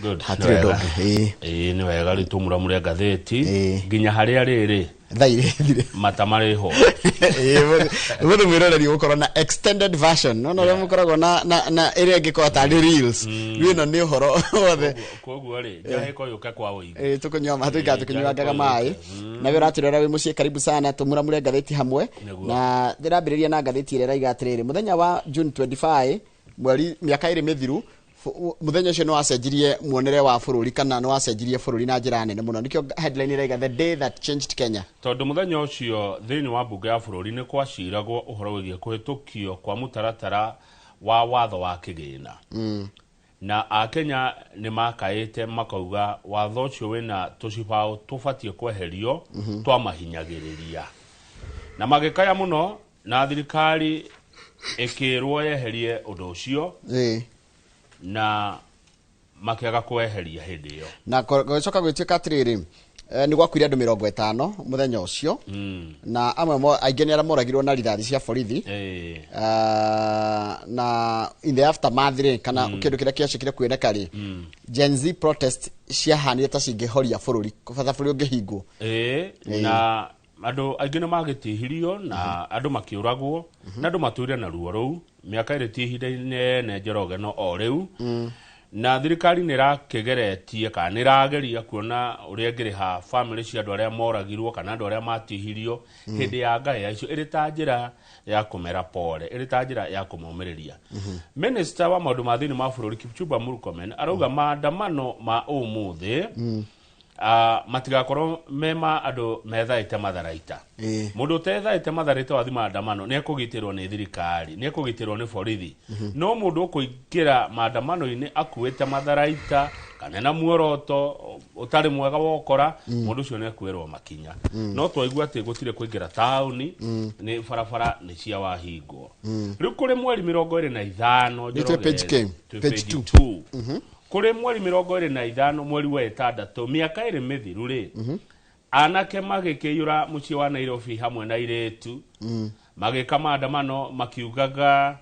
Good. Hatirĩ ũndũ Nĩ wega. ũngĩ. Ĩĩ. Ĩĩ, nĩ wega rĩu tũmuramure ngathĩti Ĩĩ. nginya harĩa rĩrĩ Thaa irĩ thire. Mata marĩho. Mũthĩ mwĩroreri gũkorwo na extended version no ũrĩa mũkoragwo na ĩrĩa ĩngĩkorwo tarĩ reels, rĩu ĩno nĩ ũhoro wothe. Koguo rĩ, njahĩko yũke kwa ũingĩ. Ĩĩ, tũkũnyua ma tũikara tũkĩnyuangaga njahĩko maĩ. yũke. Nawe ũratwĩrora wĩ mũciĩ, karibu sana, tũmuramure ngathĩti hamwe. Nĩguo. Na ndĩrambĩrĩria na ngathĩti ĩrĩa ĩraiga atĩrĩrĩ, mũthenya wa June 25, mweri mĩaka 2 mĩthiru, mũthenya ũcio nĩ wacenjirie muonere wa bũrũri, kana nĩ wacenjirie bũrũri na njĩra nene mũno. Nĩkĩo headline ĩraiga "The day that changed Kenya". Tondũ mũthenya ũcio thĩinĩ wa mbunge ya bũrũri nĩ kwaciragwo ũhoro wĩgiĩ kũhĩtũkio kwa mũtaratara wa watho wa kĩgĩna, na akenya nĩ makaĩte makauga watho ũcio wĩna tũcibaũ tũbatiĩ kweherio twamahinyagĩrĩria, na magĩkaya mũno, na thirikari ĩkĩrwo yeherie ũndũ ũcio, na makĩaga kweheria hĩndĩ ĩyo. Na gũgĩcoka gwĩtuĩka atĩrĩrĩ, nĩ gwakuire andũ 50 mũthenya ũcio, na amwe aingĩ nĩ arĩa moragirwo na rithathi cia borithi. Na in the aftermath rĩ, kana kĩndũ kĩrĩa kĩacokire kuoneka rĩ, Gen Z protest ciahanire ta cingĩhoria bũrũri, bata bũrũri ũngĩhingwo. Ĩĩ, na andũ aingĩ nĩ magĩtihirio na andũ makĩũragwo, na andũ matũire na ruo rũu mĩaka 2. Ti ihinda inene, Njoroge, no o rĩu na thirikari nĩ ĩrakĩgeretie kana nĩ ĩrageria kuona ũrĩa ĩngĩrĩha bamĩrĩ cia andũ arĩa moragirwo kana andũ arĩa matihirio hĩndĩ ya ngaya icio, ĩrĩ ta njĩra ya kũmera pore, ĩrĩ ta njĩra ya kũmomĩrĩria. Minister wa maũndũ ma thĩinĩ ma bũrũri Kipchumba Murkomen arauga maandamano ma ũmũthĩ matigakorwo me ma andũ methaĩte matharaita. Mũndũ ũtethaĩte matharaita wathi maandamano nĩ ekũgitĩrwo nĩ thirikari, nĩ ekũgitĩrwo nĩ borithi, no mũndũ ũkũingĩra maandamano-inĩ akuĩte matharaita kana na muoroto ũtarĩ mwega wokora, mũndũ ũcio nĩ ekuĩrwo makinya. No twaigua atĩ gũtirĩ kũingĩra taũni, nĩ barabara nĩ cia wahingwo. Rĩu kũrĩ mweri 25, Nĩ twĩ page Njoroge, K? twĩ Page page two. 2. Kũrĩ mweri 25 mweri wa ĩtandatũ, mĩaka 2 mĩthiru rĩ, anake magĩkĩiyũra mũciĩ wa Nairobi hamwe na airĩtu, magĩka maandamano makiugaga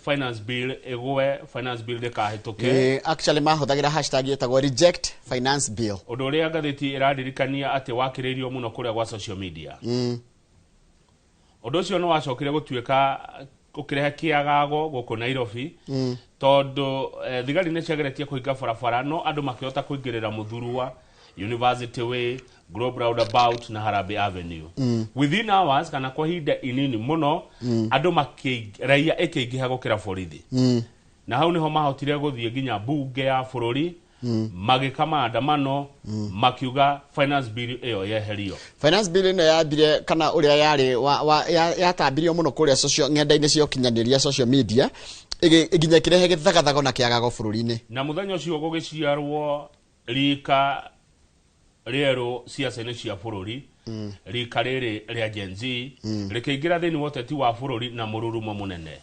finance bill ĩgwe, finance bill ndĩkahĩtũke. Actually mahũthagĩra hashtag ĩtagwo reject finance bill. Ũndũ ũrĩa ngathĩti ĩraririkania atĩ wakĩrĩirio mũno kũrĩa gwa social media. Ũndũ ũcio nĩ wacokire gũtuĩka ũkĩrehe kĩagago gũkũ Nairobi, tondũ thigari nĩ ciageretie kũhinga barabara, no andũ makĩhota kũingĩrĩra Mũthurwa, University Way, Globe Roundabout na Harambee Avenue within hours, kana kwa ihinda inini mũno. Andũ makĩ raia ĩkĩingĩha gũkĩra borithi, na hau niho mahotire gũthiĩ nginya mbunge ya bũrũri, magĩka maandamano makiuga finance bill ĩyo yeherio. Finance bill ĩno yambire, kana ũrĩa yarĩ yatambirio mũno kũrĩa social ng'enda-inĩ cia ũkinyanĩria, social media, nginya ĩkĩrehe gĩthagathago na kĩagago bũrũri-inĩ. Na mũthenya ũcio gũgĩciarwo rika rĩerũ ciaca-inĩ cia bũrũri, rika rĩrĩ rĩa Gen Z rĩkĩingĩra thĩinĩ wa ũteti wa bũrũri na mũrurumo mũnene.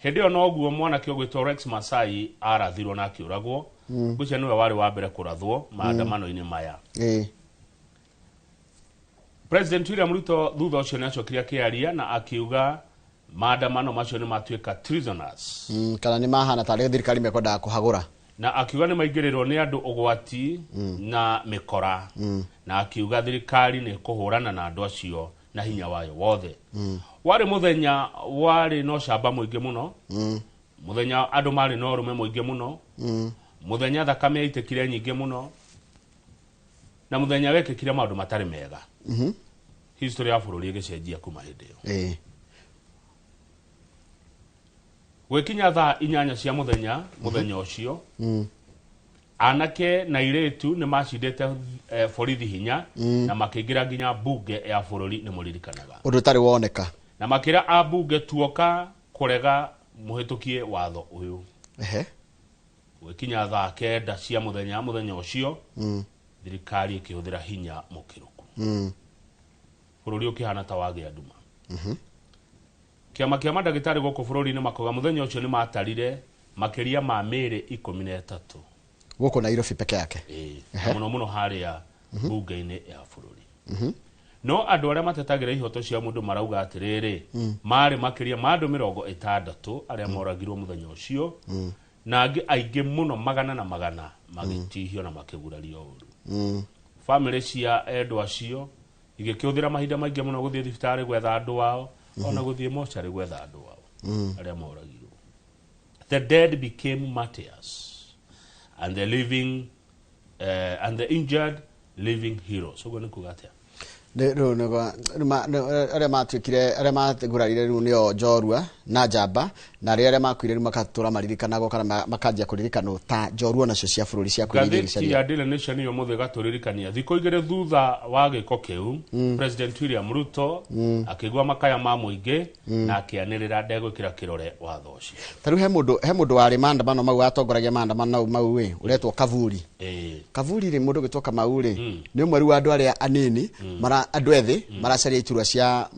Hĩndĩ ĩyo noguo mwanake ũgwĩtwo Rex Masai arathirwo na akĩũragwo. Ngwĩciria nĩwe warĩ wa mbere kũrathwo maandamano-inĩ maya. President William Ruto thutha ũcio nĩ acokire akĩaria na akiuga maandamano macio nĩ matuĩka treasonous. Kana nĩ mahana tarĩ thirikari mekwendaga kũhagũra. Na akiuga nĩ maingĩrĩrwo nĩ andũ ũgwati na mĩkora, na akiuga thirikari nĩ kũhũrana na andũ acio na hinya wayo wothe. Warĩ mũthenya warĩ na ũcamba mũingĩ mũno, mũthenya andũ marĩ na ũrũme mũingĩ mũno, mũthenya thakame yaitĩkire nyingĩ mũno, na mũthenya wekĩkire maũndũ matarĩ mega. History ya bũrũri ĩgĩcenjia kuma hĩndĩ ĩyo. Gwĩkinya thaa 8 cia mũthenya mũthenya ũcio, anake na irĩtu nĩ macindĩte borithi hinya na makĩingĩra nginya mbunge ya bũrũri, nĩ mũririkanaga. Ũndũ ũtarĩ woneka. Na makĩra ambunge, "Tuoka kũrega mũhĩtũkie watho ũyũ." Gwĩkinya thaa 9 cia mũthenya mũthenya ũcio, thirikari ĩkĩhũthĩra hinya mũkĩrũku, bũrũri ũkĩhana ta wagĩa nduma. Kĩama kĩa mandagĩtarĩ gũkũ bũrũri-inĩ makauga mũthenya ũcio nĩ matarire makĩria ma mĩĩrĩ 13. Gũkũ Nairobi peke yake? Ĩĩ, na mũno mũno harĩa mbunge-inĩ ya bũrũri. No andũ arĩa matetagĩra ihoto cia mũndũ marauga atĩrĩrĩ, marĩ makĩria ma andũ 60 arĩa moragirwo mũthenya ũcio. Na angĩ aingĩ mũno magana na magana magĩtihio na makĩgurario ũru. Famĩlĩ cia endwa acio igĩkĩhũthĩra mahinda maingĩ mũno gũthiĩ thibitarĩ gwetha andũ ao, ona gũthiĩ mocarĩ gwetha andũ ao arĩa moragirwo. The dead became martyrs and the living and the injured living heroes. Ũguo nĩ kuga atĩa? Rĩu arĩa matuĩkire, arĩa magurarire rĩu nĩo njorua na njamba, na rĩrĩa arĩa makuire rĩu magatũra maririkanagwo kana makanjia kũririkanwo ta njorua nacio cia bũrũri cia kwĩrĩithia. Ngathĩti ya Daily Nation ĩyo mũthĩ ĩgatũririkania thikũ 2 thutha wa gĩko kĩu, President William Ruto akĩigua makaya ma mũingĩ na akĩanĩrĩra ndegwĩkĩra kĩrore watho ũcio. Ta rĩu he mũndũ warĩ maandamano mau, atongoragia maandamano mau ĩ, ũretwo Kavuri. Kavuri rĩ, mũndũ ũgĩtwo Kamau rĩ, nĩ ũmwe rĩu wa andũ arĩa anini mara andũ ethĩ maracaria iturwa cia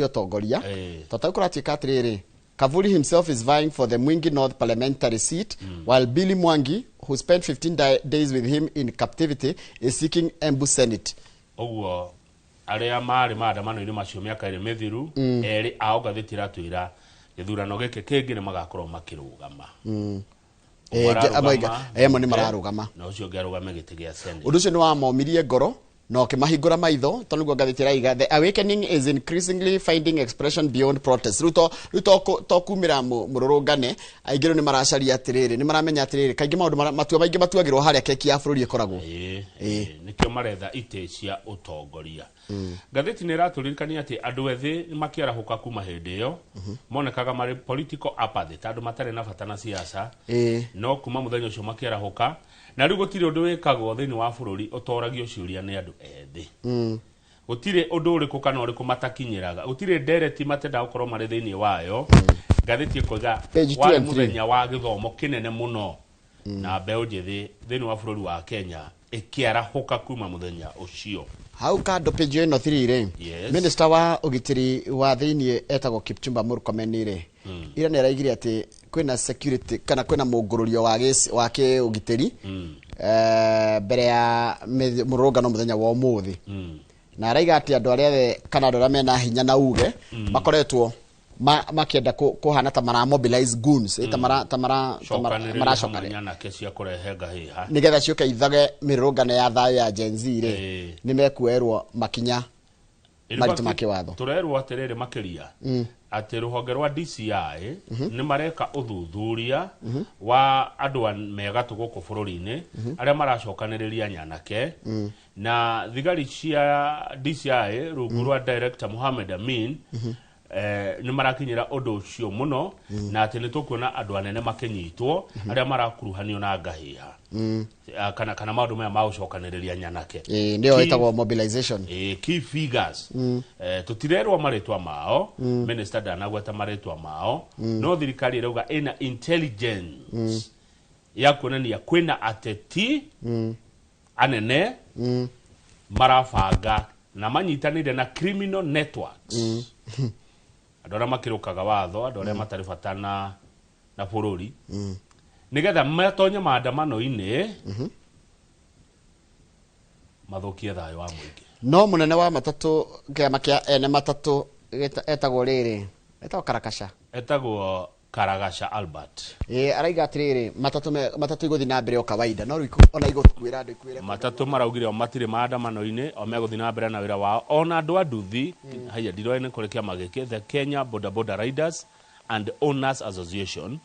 ũtongoria. To ta kũratuĩka atĩrĩrĩ, Kavuri himself is vying for the Mwingi North parliamentary seat, while Billy Mwangi, who spent 15 days with him in captivity, is seeking Embu Senate. Ũguo arĩa marĩ maandamano-inĩ macio mĩaka 2 mĩthiru, erĩ ao ngathĩti ĩratwĩra gĩthurano gĩkĩ kĩngĩ nĩ magakorwo makĩrũgama. Ũmwe ararũgama Amwe nĩ mararũgama. Na ũcio ũngĩ arũgame gĩtĩ gĩa Senate. Ũndũ ũcio nĩ wamomirie ngoro na ũkĩmahingũra maitho, tondũ nĩguo ngathĩti ĩraiga, "The awakening is increasingly finding expression beyond protest." Rĩu to kumĩra mũrũrũngane, aingĩ rĩu nĩ maracaria atĩrĩrĩ, nĩ maramenya atĩrĩrĩ, kaingĩ maũndũ matua maingĩ matuagĩrwo harĩa keki ya bũrũri ĩkoragwo. Ĩĩ, nĩkĩo maretha itĩ cia ũtongoria. Ngathĩti nĩ ĩratũririkania atĩ andũ ethĩ nĩ makĩarahũka kuma hĩndĩ ĩyo monekaga marĩ political apathy, ta andũ matarĩ na bata na siasa, no kuma mũthenya ũcio makĩarahũka, na rĩu gũtirĩ ũndũ wĩkagwo thĩinĩ wa bũrũri ũtoragio ciũria nĩ andũ ethĩ. Gũtirĩ ũndũ ũrĩkũ kana ũrĩkũ matakinyĩraga, gũtirĩ ndereti matendaga gũkorwo marĩ thĩinĩ wayo. Ngathĩti ĩkoiga Page 2 warĩ and 3. mũthenya wa gĩthomo kĩnene mũno na mbeũ njĩthĩ thĩinĩ wa bũrũri wa Kenya ĩkĩarahũka kuma mũthenya ũcio. Hau kando, page ĩno 3 rĩ, minister wa ũgitĩri wa thĩinĩ etagwo Kipchumba Murkomen rĩ, ira nĩ araigire atĩ kwĩna security kana kwĩna mũngũrũrio wa kĩũgitĩri mbere ya mũrũrũngano mũthenya wa ũmũthĩ, na araiga atĩ andũ arĩa othe kana andũ arĩa mena hinya na uge makoretwo makĩenda kũhana ta mara mobilize goons, ta mara cokanĩrĩria hamwe maracokanĩrĩria nyanake cia kũrehe ngahĩha nigetha ciũke ithage mĩrũrũngano ya thayũ ya Gen Z rĩ, nĩ mekuoerwo makinya In maritũ fact, ma kĩwatho. Tũrerwo atĩrĩrĩ makĩria atĩ rũhonge rwa DCI nĩ mareka ũthuthuria wa andũ megatũ gũkũ bũrũri-inĩ arĩa maracokanĩrĩria nyanake, na thigari cia DCI rungu rwa director Mohamed Amin nĩ marakinyĩra ũndũ ũcio mũno, na atĩ nĩ tũkuona andũ anene makĩnyitwo arĩa marakuruhanio na ngahĩha, kana maũndũ maya ma gũcokanĩrĩria nyanake. Ĩĩ, nĩyo ĩtagwo mobilization. Key figures, tutirerwo marĩtwa mao, minister ndanagweta marĩtwa mao, no thirikari ĩrauga ĩna intelligence ya kuonania kwĩna ateti anene marabanga na manyitanĩire na criminal networks, andũ arĩa makĩrũkaga watho, andũ arĩa matarĩ bata na bũrũri, nĩgetha matonye maandamano-inĩ mathũkie thayũ wa mũingĩ. No mũnene wa matatũ, kĩama kĩa ene matatũ, etagwo rĩrĩ, etagwo Karakasha. Etagwo Karagaca Albert. Ĩĩ, araiga atĩrĩrĩ, matatũ igũthiĩ na mbere o kawaida, no rĩu ona igũkuĩra andũ ikuĩre. Matatũ maraugire o matirĩ maandamano-inĩ, o megũthiĩ na mbere na wĩra wao. Ona andũ a nduthi, haya, ndiroĩ nĩ kũrĩ kĩama gĩkĩ, the Kenya Boda Boda Riders and Owners Association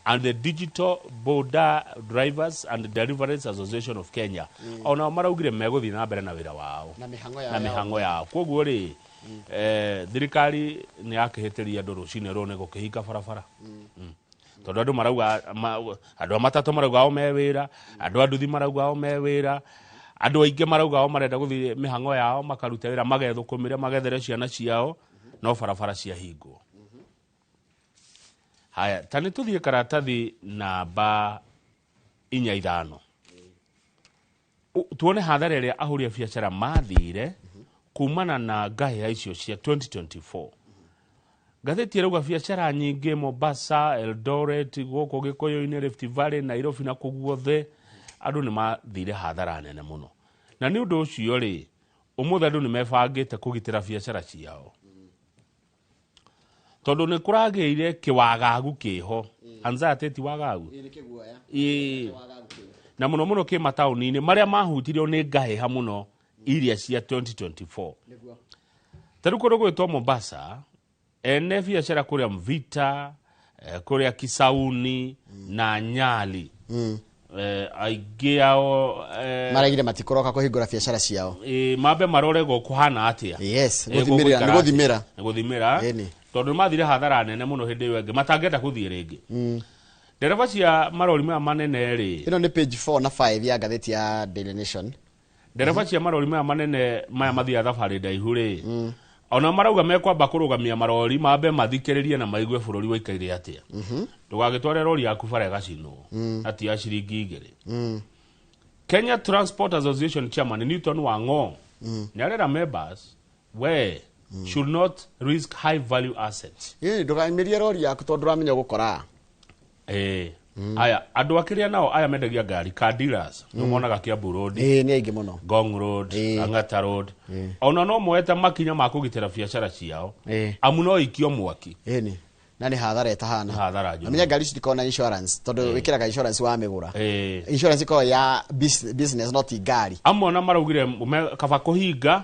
and the Digital Boda Drivers and Deliveries Association of Kenya, onao maraugire megũthiĩ na mbere na wĩra wao na mĩhang'o yao na mĩhang'o yao. Koguo rĩ, thirikari nĩ yakĩhĩtĩria andũ rũcinĩ rũrũ nĩ gũkĩhinga barabara. Tondũ andũ marauga andũ a matatũ marauga o me wĩra, andũ a nduthi marauga o me wĩra, andũ aingĩ marauga o marenda gũthiĩ mĩhang'o yao, makarute wĩra, magethũkũmĩre, magethere ciana ciao, no barabara ciahingwo. Haya, ta nĩ tũthiĩ karatathi namba 4 5, tuone hathara ĩrĩa ahũri a biacara mathire kumana na ngahĩha icio cia 2024. Ngathĩti ĩrauga biacara nyingĩ Mombasa, Eldoret, gũkũ Gĩkũyũ-inĩ, Rift Valley, Nairobi na kũu guothe andũ nĩ mathire hathara nene mũno, na nĩ ũndũ ũcio rĩ, ũmũthĩ andũ nĩ mebangĩte kũgitĩra biacara ciao. Tondũ nĩ kũragĩire kĩwagagu kĩho, anxiety ti wagagu. Ĩĩ. Na mũno mũno kĩ mataũni-inĩ marĩa mahutirio nĩ ngahĩha mũno iria cia 2024. Ta rĩu kũndũ gwĩtwo Mombasa, ene biacara kũrĩa Mvita, kũrĩa Kisauni na Nyali, aingĩ ao maraigire matikũroka kũhingũra biacara ciao. Mambe marore gũkũhana atĩa. Yes, gũthimĩra, nĩ gũgũikara gũthimĩra. atĩa. Nĩ gũthimĩra. Ĩni. Tondũ nĩ mathire hathara nene mũno hĩndĩ ĩyo ĩngĩ matangĩenda gũthiĩ rĩngĩ. Ndereba cia marori maya manene rĩ, Ĩno nĩ page 4 na 5 ya ngathĩti ya Daily Nation. Ndereba cia marori maya manene maya mathiaga thabarĩ ndaihu rĩ, ona marauga mekwamba kũrũgamia marori mambe mathikĩrĩrie na maigue bũrũri waikaire atĩa. Ndũgagĩtware rori yaku bara ĩgacinwo na ti ya ciringi 2. Kenya Transport Association chairman Newton Wang'o nĩ arera members we should not risk high value assets. Ĩĩ, ndũkaimĩrie rori yaku tondũ ndũramenya ũgũkora. Aya andũ akĩrĩa nao aya mendagia ngari, car dealers, nĩ monaga Kiambu Road, Ĩĩ, nĩ aingĩ mũno. Ngong Road, Lang'ata Road, ona no moete makinya ma kũgitĩra biacara ciao, amu no ikio mwaki. Ĩni, na nĩ hathara ĩtahana. Hathara njũru. Amenya ngari citikoragwo na insurance tondũ wĩkĩraga insurance wa mĩgũra. Insurance ĩkoragwo ya business, not ngari. Amwe ona maraugire kaba kũhinga,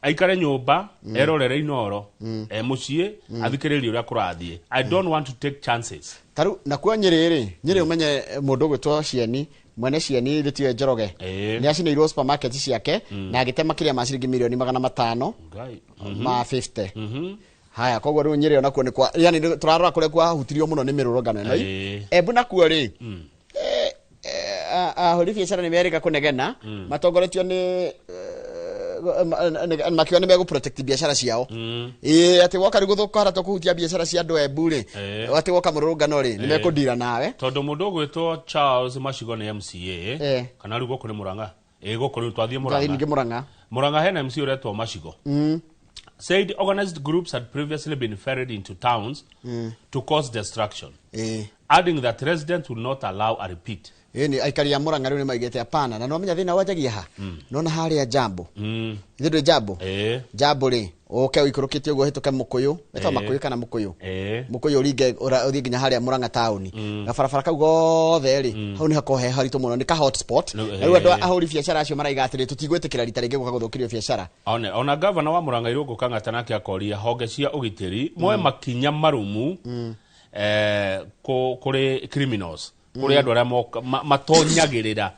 aikare nyũmba erorere Inoro e mũciĩ, athikĩrĩrie ũrĩa kũrathiĩ. I don't want to take chances. Tarĩu nakuo Nyĩrĩ rĩ, Nyĩrĩ ũmenye mũndũ ũgwĩtwo Cieni, mwene Cieni rĩtiwe Njoroge, nĩ acinĩirwo supermarket ciake na agĩte makĩria ma ciringi mirioni 500 Ngai. ma 50. Haya, koguo rĩu Nyĩrĩ onakuo nĩ kwa, yani tũrarora kũrĩa kwahutirio mũno nĩ mĩrũrũngano ĩno. Embu nakuo rĩ, ahũri biacara nĩ merĩga kũnegena matongoretio nĩ makiuga nĩ megũ protect biacara ciao. Ĩĩ, atĩ woka rĩu gũthũka tũkũhutia biacara cia andũ a Embu rĩ, atĩ woka mũrũrũngano rĩ, nĩ mekũndira nawe. Tondũ mũndũ ũgwĩtwo Charles Macigo nĩ MCA, kana rĩu gũkũ nĩ Murang'a, ĩ gũkũ rĩu twathiĩ Twathiĩ Murang'a. ningĩ Murang'a. Murang'a hena MC ũretwo Macigo, said organized groups had previously been ferried into towns to cause destruction, adding that residents would not allow a repeat. Ĩĩ, nĩ aikari a Murang'a rĩu nĩ maigĩte hapana. Na nĩwamenya thĩna wanjagia ha? Nona harĩa Jambo, ithuĩ ndwĩ Jambo. Jambo rĩ, ũke ũikũrũkĩte ũguo ũhĩtũke Mũkũyũ, wĩtagwo Makũyũ kana Mũkũyũ? Mũkũyũ, ũringe ũthiĩ nginya harĩa Murang'a taũni, gabarabara kau gothe rĩ, hau nĩ hakoragwo he haritũ mũno, nĩ ka hotspot. Na rĩu andũ ahũri biacara acio maraiga atĩrĩ, tũtigwĩtĩkĩra rita rĩngĩ gũka gũthũkĩrio biacara. Ona gavana wa Murang'a Irũngũ Kang'ata nake akoria honge cia ũgitĩri moe makinya marumu kũrĩ criminals, kũrĩ andũ arĩa matonyagĩrĩra,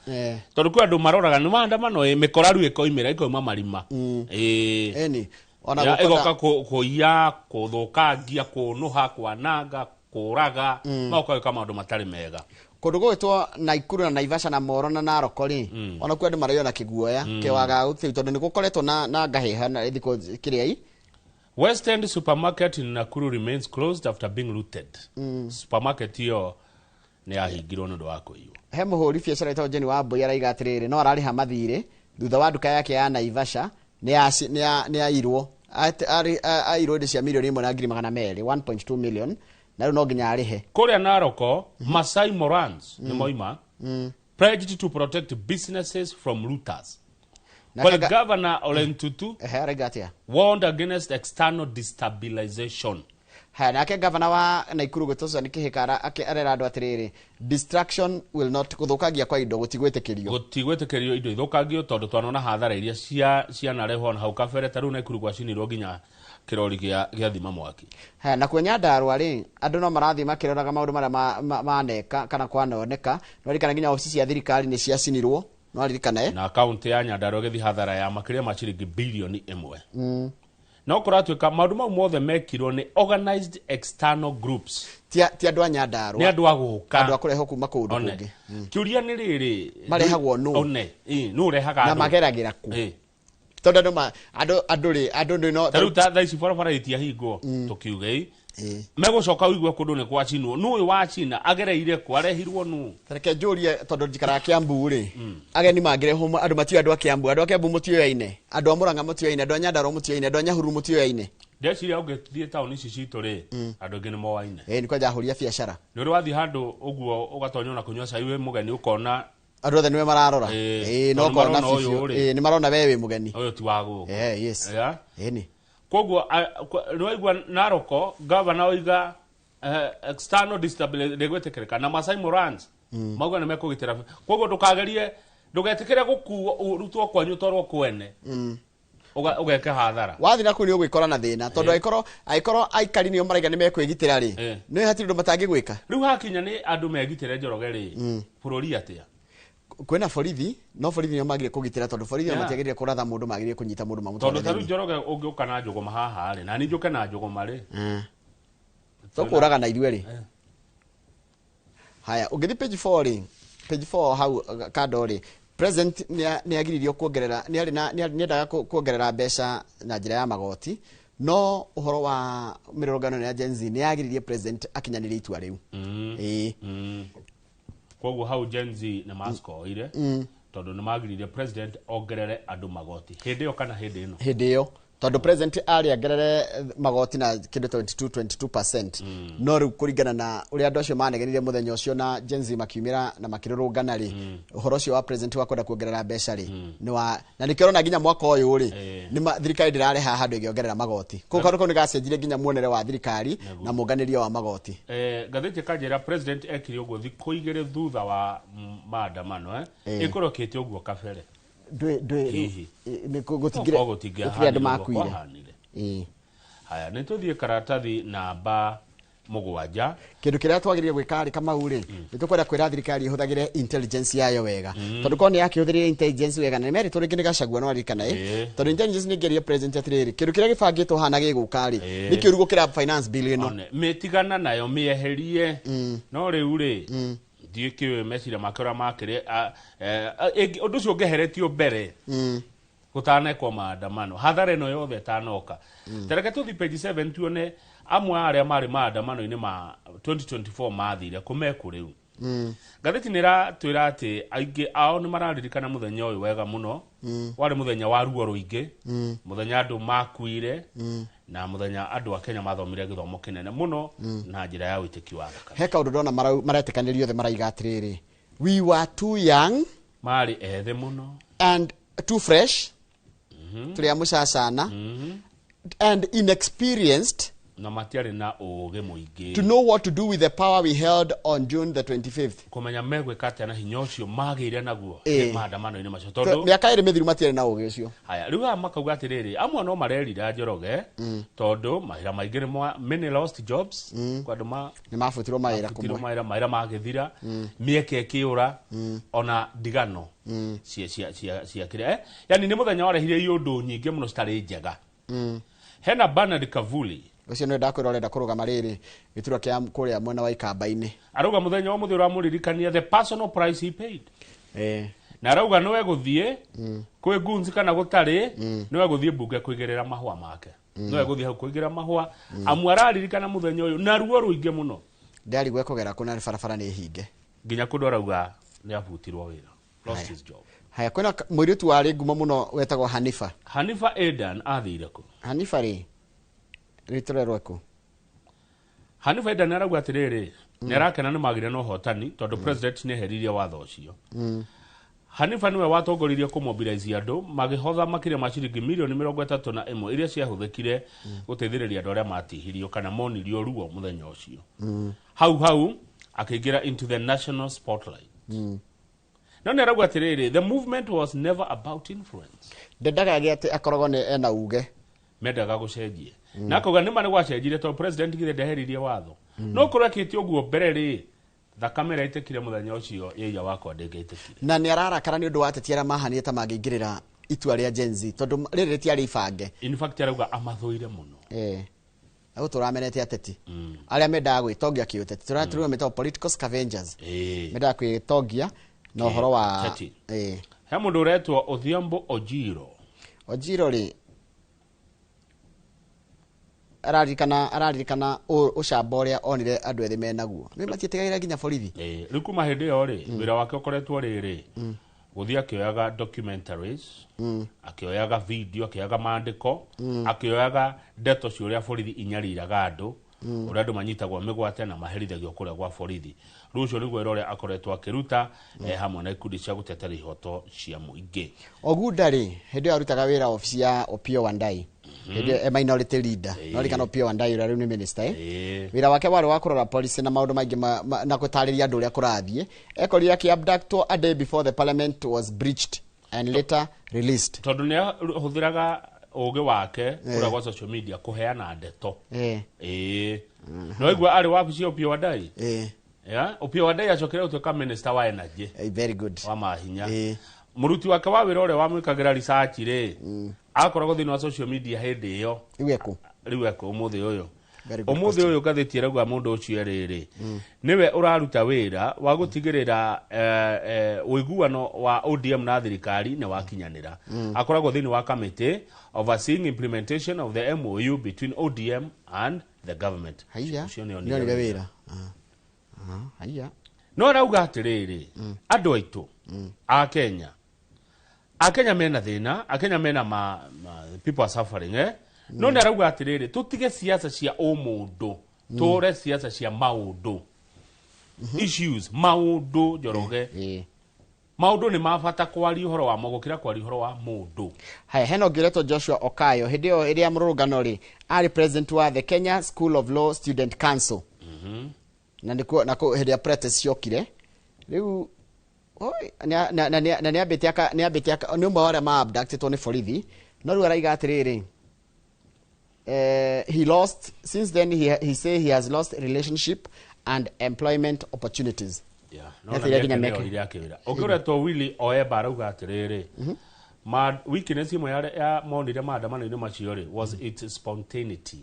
tondũ kwĩ andũ maroraga nĩ maandamano, ĩ mĩkora rĩu ĩkoimĩra ĩkoima marima. Ĩni, ona ĩgoka kũiya, kũthũkangia, kũnũha, kwananga, kũraga, magoka gwĩka maũndũ matarĩ mega. Kũndũ gũgwĩtwo Naikuru na Naivasha na Moro na Narok rĩ, ona kuo andũ maraiyo na kĩguoya kĩwagagu kĩu tondũ nĩ gũkoretwo na ngahĩha na thikũ kĩrĩa i West End supermarket in Nakuru remains closed after being looted. Supermarket ĩyo nĩ yahingirwo nĩ ũndũ wa kũiywo. He mũhũri biacara ĩtagwo Jenny Wambui araiga atĩrĩrĩ, no ararĩha mathirĩ thutha wa nduka yake ya Naivasha nĩ yairwo. Airwo indo cia 1.2 mirioni, 1.2 million, na rĩu no nginya arĩhe. Kũrĩa Naroko, Masai Morans nĩ moima pledged to protect businesses from looters. While Governor Ole Ntutu Ehe, araiga atĩa? warned against external destabilization. Haya, nake gavana wa Naikuru gwĩtwo Susan Kĩhĩka arera andũ atĩrĩrĩ, destruction will not, gũthũkangia kwa indo gũtigwĩtĩkĩrio. Gũtigwĩtĩkĩrio indo ithũkangio tondũ twanona hathara iria cianarehwo na hau kabere. Ta rĩu Naikuru gwacinirwo nginya kĩrori gĩa thima mwaki. Haya, nakuo Nyandarua rĩ, andũ no marathiĩ makĩroraga maũndũ marĩa maneka kana kwanoneka. Nĩwaririkana nginya obici cia thirikari nĩ ciacinirwo, nĩwaririkana, eh? Na kaunti ya Nyandarua ĩgĩthiĩ hathara ya makĩria ma ciringi 1 bilioni. No kũratuĩka maũndũ mau mothe mekirwo nĩ organized external groups. Ti andũ a Nyandarua. Nĩ andũ a gũka. Andũ a kũrehwo kuma kũndũ One. kũngĩ. Kĩũria nĩ rĩrĩ, Marehagwo nũ? One, ĩ, nũ ũrehaga Na andũ? mageragĩra ku? Tondũ andũ andũ rĩ, andũ nĩ no Ta rĩu ta thaa ici barabara itiahingwo, tũkiugei megũcoka ũigue kũndũ nĩ gwacinwo. Nũ ũyũ wacina? Agereire kũ? Arehirwo nũ? Reke njũrie, tondũ njikaraga Kiambu rĩ, ageni mangĩrehwo andũ matiũĩ andũ a Kiambu, andũ a Kiambu mũtiũyaine, andũ a Murang'a mũtiũyaine, andũ a Nyandarua mũtiũyaine, andũ a Nyahururu mũtiũyaine. Ndeciria ũngĩthiĩ taũni ici citũ rĩ, andũ aingĩ nĩ moaine. Ĩ, nĩ kwanja ahũri a biacara. Nĩ ũrĩ wathiĩ handũ ũguo ũgatonya ona kũnyua cai wĩ mũgeni, ũkona andũ othe nĩwe mararora. Ĩĩ, Ĩĩ, no tondũ ũkona marona bibiũ. ũyũ rĩ. Ĩĩ, nĩ marona we wĩ mũgeni. Ũyũ ti wa gũkũ. Ĩĩ, yes. Yeah? Ĩni. Koguo nĩwaigua Naroko gavana oiga external destability ndĩgwĩtĩkĩrĩka na Masai Morans mauga nĩ mekũgitĩra. Koguo ndũkagerie, ndũgetĩkĩre gũkuo ũrutwo kwanyu twarwo kwene ũgeke hathara. Wathi na kũu nĩ ũgwĩkora na thĩna, tondũ angĩkorwo aikari nĩo maraiga nĩ mekwĩgitĩra rĩ, nĩ hatirĩ ũndũ matangĩgwĩka. Rĩu hakinya nĩ andũ megitĩre, Njoroge rĩ, bũrũri atĩa? Kwĩna borithi, no borithi nĩo magĩrĩire kũgitĩra, tondũ borithi nĩo matiagĩrĩire kũratha mũndũ, magĩrĩire kũnyita mũndũ tondũ mamũtware ta rĩu thĩinĩ. Njoroge, ũngĩũka na njũgũma haha rĩ, na niĩ njũke na njũgũma rĩ, Tũkũraga na ithuĩ rĩ. Haya, ũngĩthiĩ page 4 rĩ, page 4 hau kando rĩ, president nĩ agiririo kuongerera, nĩ arĩ na nĩ endaga kuongerera mbeca na njĩra ya magoti, no ũhoro wa mĩrũrũngano ya Gen Z nĩ yagiririe president akinyanĩrie itua rĩu. Ĩĩ. Koguo hau Gen Z nĩ macoire tondũ nĩ magiririe president ongerere andũ magoti hĩndĩ ĩyo kana hĩndĩ ĩno? Hĩndĩ ĩyo, tondũ president arĩ angerere magoti na kĩndũ 22 22%, no rĩu kũringana na ũrĩa andũ acio manegenire mũthenya ũcio na Gen Z makiumĩra na makĩrũrũngana rĩ, ũhoro ũcio wa president wa kwenda kuongerera mbeca rĩ, nĩ wa na nĩkĩo ũrona nginya mwaka ũyũ rĩ, nĩ thirikari ndĩrareha handũ ĩngĩongerera magoti. Koguo kaũndũ kau nĩ gacenjirie nginya muonere wa thirikari na mũnganĩrio wa magoti. Ngathĩti ĩkanjĩra president ekire ũguo thikũ 2 thutha wa maandamano, ĩkorwo ĩkĩte ũguo kabere. Ndwĩ Hihi. Nĩ gũtingire Okorwo gũtirĩ andũ gũtingĩahanire ũguo makuire. kwahanire. Haya, nĩ tũthiĩ karatathi namba 7. Kĩndũ kĩrĩa twagĩrĩire gwĩka rĩ, Kamau rĩ, nĩ tũkwenda kwĩra thirikari ĩhũthagĩre intelligence yayo wega, tondũ korwo nĩ yakĩhũthĩrire intelligence wega, na nĩ meritwo rĩngĩ nĩ Gachagua, no aririkana ĩ, tondũ intelligence nĩ ĩngĩerire president atĩrĩrĩ, kĩndũ kĩrĩa gĩbangĩtwo hana gĩgũka rĩ, nĩ kĩũru gũkĩra finance bill ĩno. One, mĩtigana nayo mĩeherie. No rĩu rĩ, ndiĩ kĩũĩ meciria make ũrĩa makĩrĩ ũndũ ũcio ũngĩeheretio mbere gũtanekwo maandamano, hathara ĩno yothe ĩtanoka. Tareke tũthi page 7 tuone amwe a arĩa marĩ maandamano-inĩ ma 2024 mathire kũmeku. Rĩu ngathĩti nĩ ĩratwĩra atĩ aingĩ ao nĩ mararirikana mũthenya ũyũ wega mũno. Warĩ mũthenya wa ruo rũingĩ, mũthenya andũ makuire, na mũthenya andũ a Kenya mathomire gĩthomo kĩnene mũno na njĩra ya wĩtĩki wa thakame. He kaũndũ ndona maretĩkanĩria othe, maraiga atĩrĩrĩ, we were too young, marĩ ethĩ mũno, and too fresh, tũrĩ a mũcacana, and inexperienced na matiarĩ na ũũgĩ mũingĩ to know what to do with the power we held on June the 25th. Kũmenya megwĩka atĩa na hinya ũcio magĩire naguo maandamano-inĩ macio, tondũ Mĩaka 2 mĩthiru matiarĩ na ũgĩ ũcio. Haya, rĩu haha makauga atĩrĩrĩ, amwe no marerira, Njoroge, tondũ mawĩra maingĩ nĩ many lost jobs, kwa andũ ma Nĩ mabutirwo mawĩra butirwo kũmwe. Mawĩra magĩthira, mĩeke ĩkĩũra, ona ndigano cia kĩrĩa, yani nĩ mũthenya warehire iũndũ nyingĩ mũno citarĩ njega. Hena Bernard Kavuli. Ũcio nĩwe ndakwĩra ũrenda kũrũgama rĩrĩ gĩturwa kĩa kũrĩa mwena wa Ikamba-inĩ. Arauga mũthenya wa mũthĩ ũramũririkania the personal price he paid, na arauga nĩwe gũthiĩ kwĩ guns kana gũtarĩ, nĩwe gũthiĩ mbunge kũigĩrĩra mahũa make, nĩwe gũthiĩ hau kũigĩrĩra mahũa, amu araririkana mũthenya ũyũ na ruo rũingĩ mũno. Ndarigwo ekũgera kũ na barabara nĩ hinge. Nginya kũndũ arauga nĩ abutirwo wĩra, lost his job. Haya, kwĩna mũirĩtu warĩ ngumo mũno wetagwo Hanifa. Hanifa Adan athire kũ? Hanifa rĩ, rĩtũrerwo kũ? Hanifa Adan arauga atĩrĩrĩ, nĩ arakena nĩ magire na ũhotani tondũ president nĩ eheririe watho ũcio. Hanifa nĩwe watongoririe kũmobilize andũ magĩhotha makĩria ma ciringi mirioni 31 iria ciahũthĩkire gũteithĩrĩria andũ arĩa matihirio kana monirio ruo mũthenya ũcio. Hau hau akĩingĩra into the national spotlight, no nĩ arauga atĩrĩrĩ, the movement was never about influence. Ndendaga gĩ atĩ akoragwo nĩ ena uge. Mendaga gũcenjia, na akauga nĩma nĩ gwacenjirie tondũ president githĩ ndeheririe watho, no korwo ekĩte ũguo mbere rĩ, thakame ĩrĩa ĩtĩkire mũthenya ũcio ĩia wakwa ndĩngĩtĩkire. Na nĩ ararakara nĩ ũndũ wa ateti arĩa mahanire ta mangĩingĩrĩra itua rĩa Gen Z, tondũ rĩrĩ rĩtiarĩ ibange. In fact arauga amathũire mũno. Agũtũra amenete ateti arĩa mendaga gwĩtongia kĩũteti, tũrĩa metagwo political scavengers, mendaga kwĩtongia na ũhoro wa Teti. He mũndũ ũretwo Odhiambo Ojiro. Ojiro rĩ, araririkana ũcamba ũrĩa onire andũ ethĩ menaguo, nĩ matiĩtigagĩra nginya borithi. Rĩu kuma hĩndĩ ĩyo rĩ, wĩra wake ũkoretwo rĩrĩ gũthiĩ akĩoyaga documentaries, akĩoyaga video, akĩoyaga maandĩko, akĩoyaga ndeto cia ũrĩa borithi inyariraga andũ, ũrĩa andũ manyitagwo mĩgwate na maherithagio kũrĩa gwa borithi. Rĩu ũcio nĩguo wĩra ũrĩa akoretwo akĩruta, hamwe na ikundi cia gũtetera ihoto cia mũingĩ. Ogunda rĩ, hĩndĩ ĩyo arutaga wĩra obici ya Opiyo Wandayi. Hĩndĩ ĩyo e minority leader. No ririkana Opiyo Wandayi ũrĩa rĩu nĩ minister, eh? Ĩĩ. Wĩra wake warĩ wa kũrora policy na maũndũ maingĩ na gũtarĩria andũ ũrĩa kũrathiĩ. Ekorire akĩ-abductwo a day before the parliament was breached and later released. Tondũ nĩ ahũthĩraga ũgĩ wake kũrĩa gwa social media kũheana ndeto. Ĩĩ, no igua arĩ wabici ya Opiyo Wandayi. Yeah, Opiyo Wandayi acokire gũtuĩka minister wa energy. Very good. Wa mahinya. Mũruti wake wa wĩra ũrĩa wamwĩkagĩra research rĩ, akoragwo thĩinĩ wa social media hĩndĩ ĩyo. Rĩu ekũ? Rĩu eko ũmũthĩ ũyũ. Very good. Ũmũthĩ ũyũ ngathĩti ĩrauga mũndũ ũcio rĩrĩ nĩwe ũraruta wĩra wa gũtigĩrĩra ũiguano wa ODM na thirikari nĩ wakinyanĩra. Akoragwo thĩinĩ wa committee overseeing implementation of the MOU between ODM and the government. Haiya. Ũcio nĩ nĩ onire onire wĩra. Wĩra. Ah. Ah, haiya. No arauga atĩrĩrĩ, andũ aitũ a Kenya, a Kenya mena thĩna, a Kenya mena ma people are suffering, eh? No nĩ arauga atĩrĩrĩ, tũtige siasa cia ũmũndũ, tũre siasa cia maũndũ, issues, maũndũ, Njoroge. Maũndũ nĩ ma bata kwaria ũhoro wamo gũkĩra kwaria ũhoro wa mũndũ. Haya, hena ũngĩ ũretwo Joshua Okayo. Hĩndĩ ĩyo ĩrĩa mũrũrũngano rĩ, arĩ president wa the Kenya School of Law Student Council. Na nĩkuo nako hĩndĩ ya protest ciokire rĩu, oi, na nĩambĩte aka nĩambĩte aka nĩ ũmwe wa arĩa ma abductĩtwo nĩ borithi. No rĩu araiga atĩrĩrĩ, he lost since then, he say he has lost relationship and employment opportunities. No Nĩateire na nginya mĩeke mĩeke. nĩyorire akĩwĩra. Ũngĩ ũretwo Willy Oeba arauga atĩrĩrĩ, ma weakness ĩmwe ya monire maandamano-inĩ macio rĩ was its spontaneity.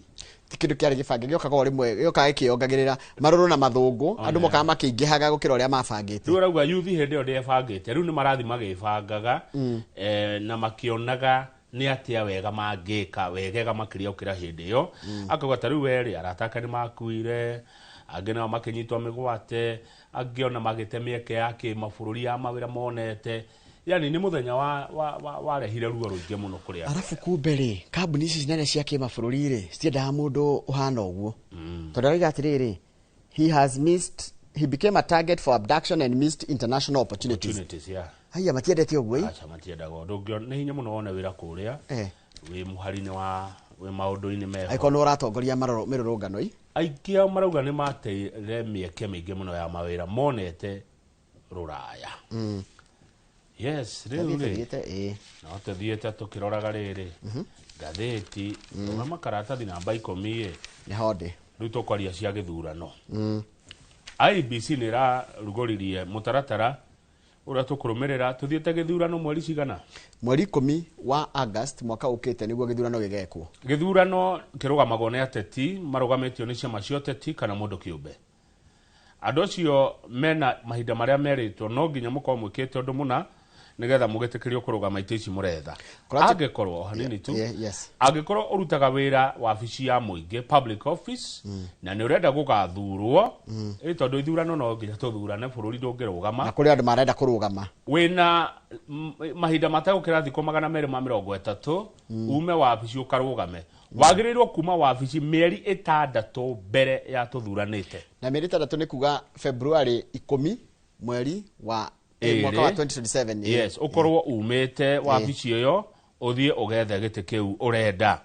Ti kĩndũ kĩarĩ gĩbange, gĩokaga o rĩmwe, gĩokaga gĩkĩongagĩrĩra marũrũ na mathũngũ, andũ mokaga makĩingĩhaga gũkĩra ũrĩa mabangĩte. Rĩu arauga youth hĩndĩ ĩyo ndĩebangĩte, rĩu nĩ marathi magĩbangaga, na makĩonaga nĩ atĩa wega mangĩka wegega makĩria gũkĩra hĩndĩ ĩyo. Akauga ta rĩu werĩ arata ake nĩ makuire, angĩ nao makĩnyitwo mĩgwate, angĩ ona magĩte mĩeke ya kĩmabũrũri ya mawĩra monete. Yani nĩ mũthenya warehire ruo rũingĩ mũno kũrĩ andũ. Arabu kumbe rĩ, kambuni ici nene cia kĩmabũrũri rĩ, citiendaga mũndũ ũhana ũguo, tondũ arauga atĩrĩrĩ, he has missed he became a target for abduction and missed international opportunities. Opportunities, yeah. Haiya, matiendete ũguo ĩ. Aca, matiendaga ũndũ ũngĩ, nĩ hinya mũno wone wĩra kũrĩa wĩ mũhari-inĩ wa wĩ maũndũ-inĩ meho. Angĩkorwo nĩ ũratongoria mĩrũrũngano ĩ. Aingĩ ao marauga nĩ mateire mĩeke mĩingĩ mũno ya mawĩra monete rũraya. Yes, rĩu rĩ Thiĩte, ĩ. No tũthiĩte tũkĩroraga rĩrĩ ngathĩti tũme makaratathi namba 10 ĩ. Nĩ honde. Rĩu tũkwaria cia gĩthurano. IEBC nĩ ĩrarugũririe mũtaratara ũrĩa tũkũrũmĩrĩra tũthiĩte gĩthurano mweri cigana? Mweri 10 wa August mwaka ũkĩte nĩguo gĩthurano gĩgekwo. Gĩthurano kĩrũgamagwo nĩ ateti marũgamĩtio nĩ ciama cia ũteti kana mũndũ kĩũmbe. Andũ acio mena mahinda marĩa merĩtwo no nginya mũkorwo mwĩkĩte ũndũ mũna nĩgetha mũgĩtĩkĩrio kũrũgama itĩ ici mũretha. Angĩkorwo o hanini tu, angĩkorwo ũrutaga wĩra wabici ya mũingĩ, public office, na nĩ ũrenda gũgathurwo, ĩ tondũ ithurano no nginya tũthurane, bũrũri ndũngĩrũgama. Na kũrĩ andũ marenda kũrũgama. Wĩna mahinda mategũkĩra thikũ 230 ume wabici ũkarũgame. Wagĩrĩirwo kuma wabici mĩeri 6 mbere ya tũthuranĩte. Na mĩeri 6 nĩ kuga February 10 mweri wa Ĩrĩ. mwaka wa 2027, ĩ. Yes, ũkorwo umĩte wabici ĩyo ũthiĩ ũgethe gĩtĩ kĩu ũrenda.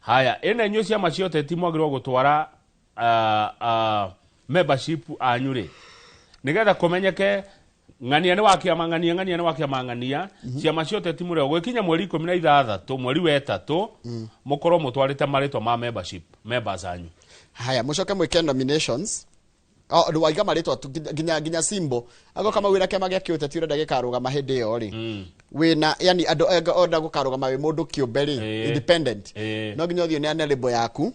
Haya, ĩna inyuĩ ciama cia ũteti mwagĩrĩirwo gũtwara membership anyu rĩ, nĩgetha kũmenyeke ng'ania nĩ wa kĩama ng'ania, ng'ania nĩ wa kĩama ng'ania. Ciama cia ũteti mũrĩ gwĩkinya mweri 16 mweri wa ĩtatũ mũkorwo mũtwarĩte marĩtwa ma membership members anyu. Haya, mũcoke mwĩke nominations. Oh, ndũ waiga marĩtwa tu nginya simbo ago kama wĩna kĩama gĩa kĩũteti ũrenda gĩkarũgama hĩndĩ ĩyo rĩ, wĩna yani andũ ũrenda gũkarũgama wĩ mũndũ kĩũmbe rĩ, independent, no nginya ũthiĩ ũneane label yaku.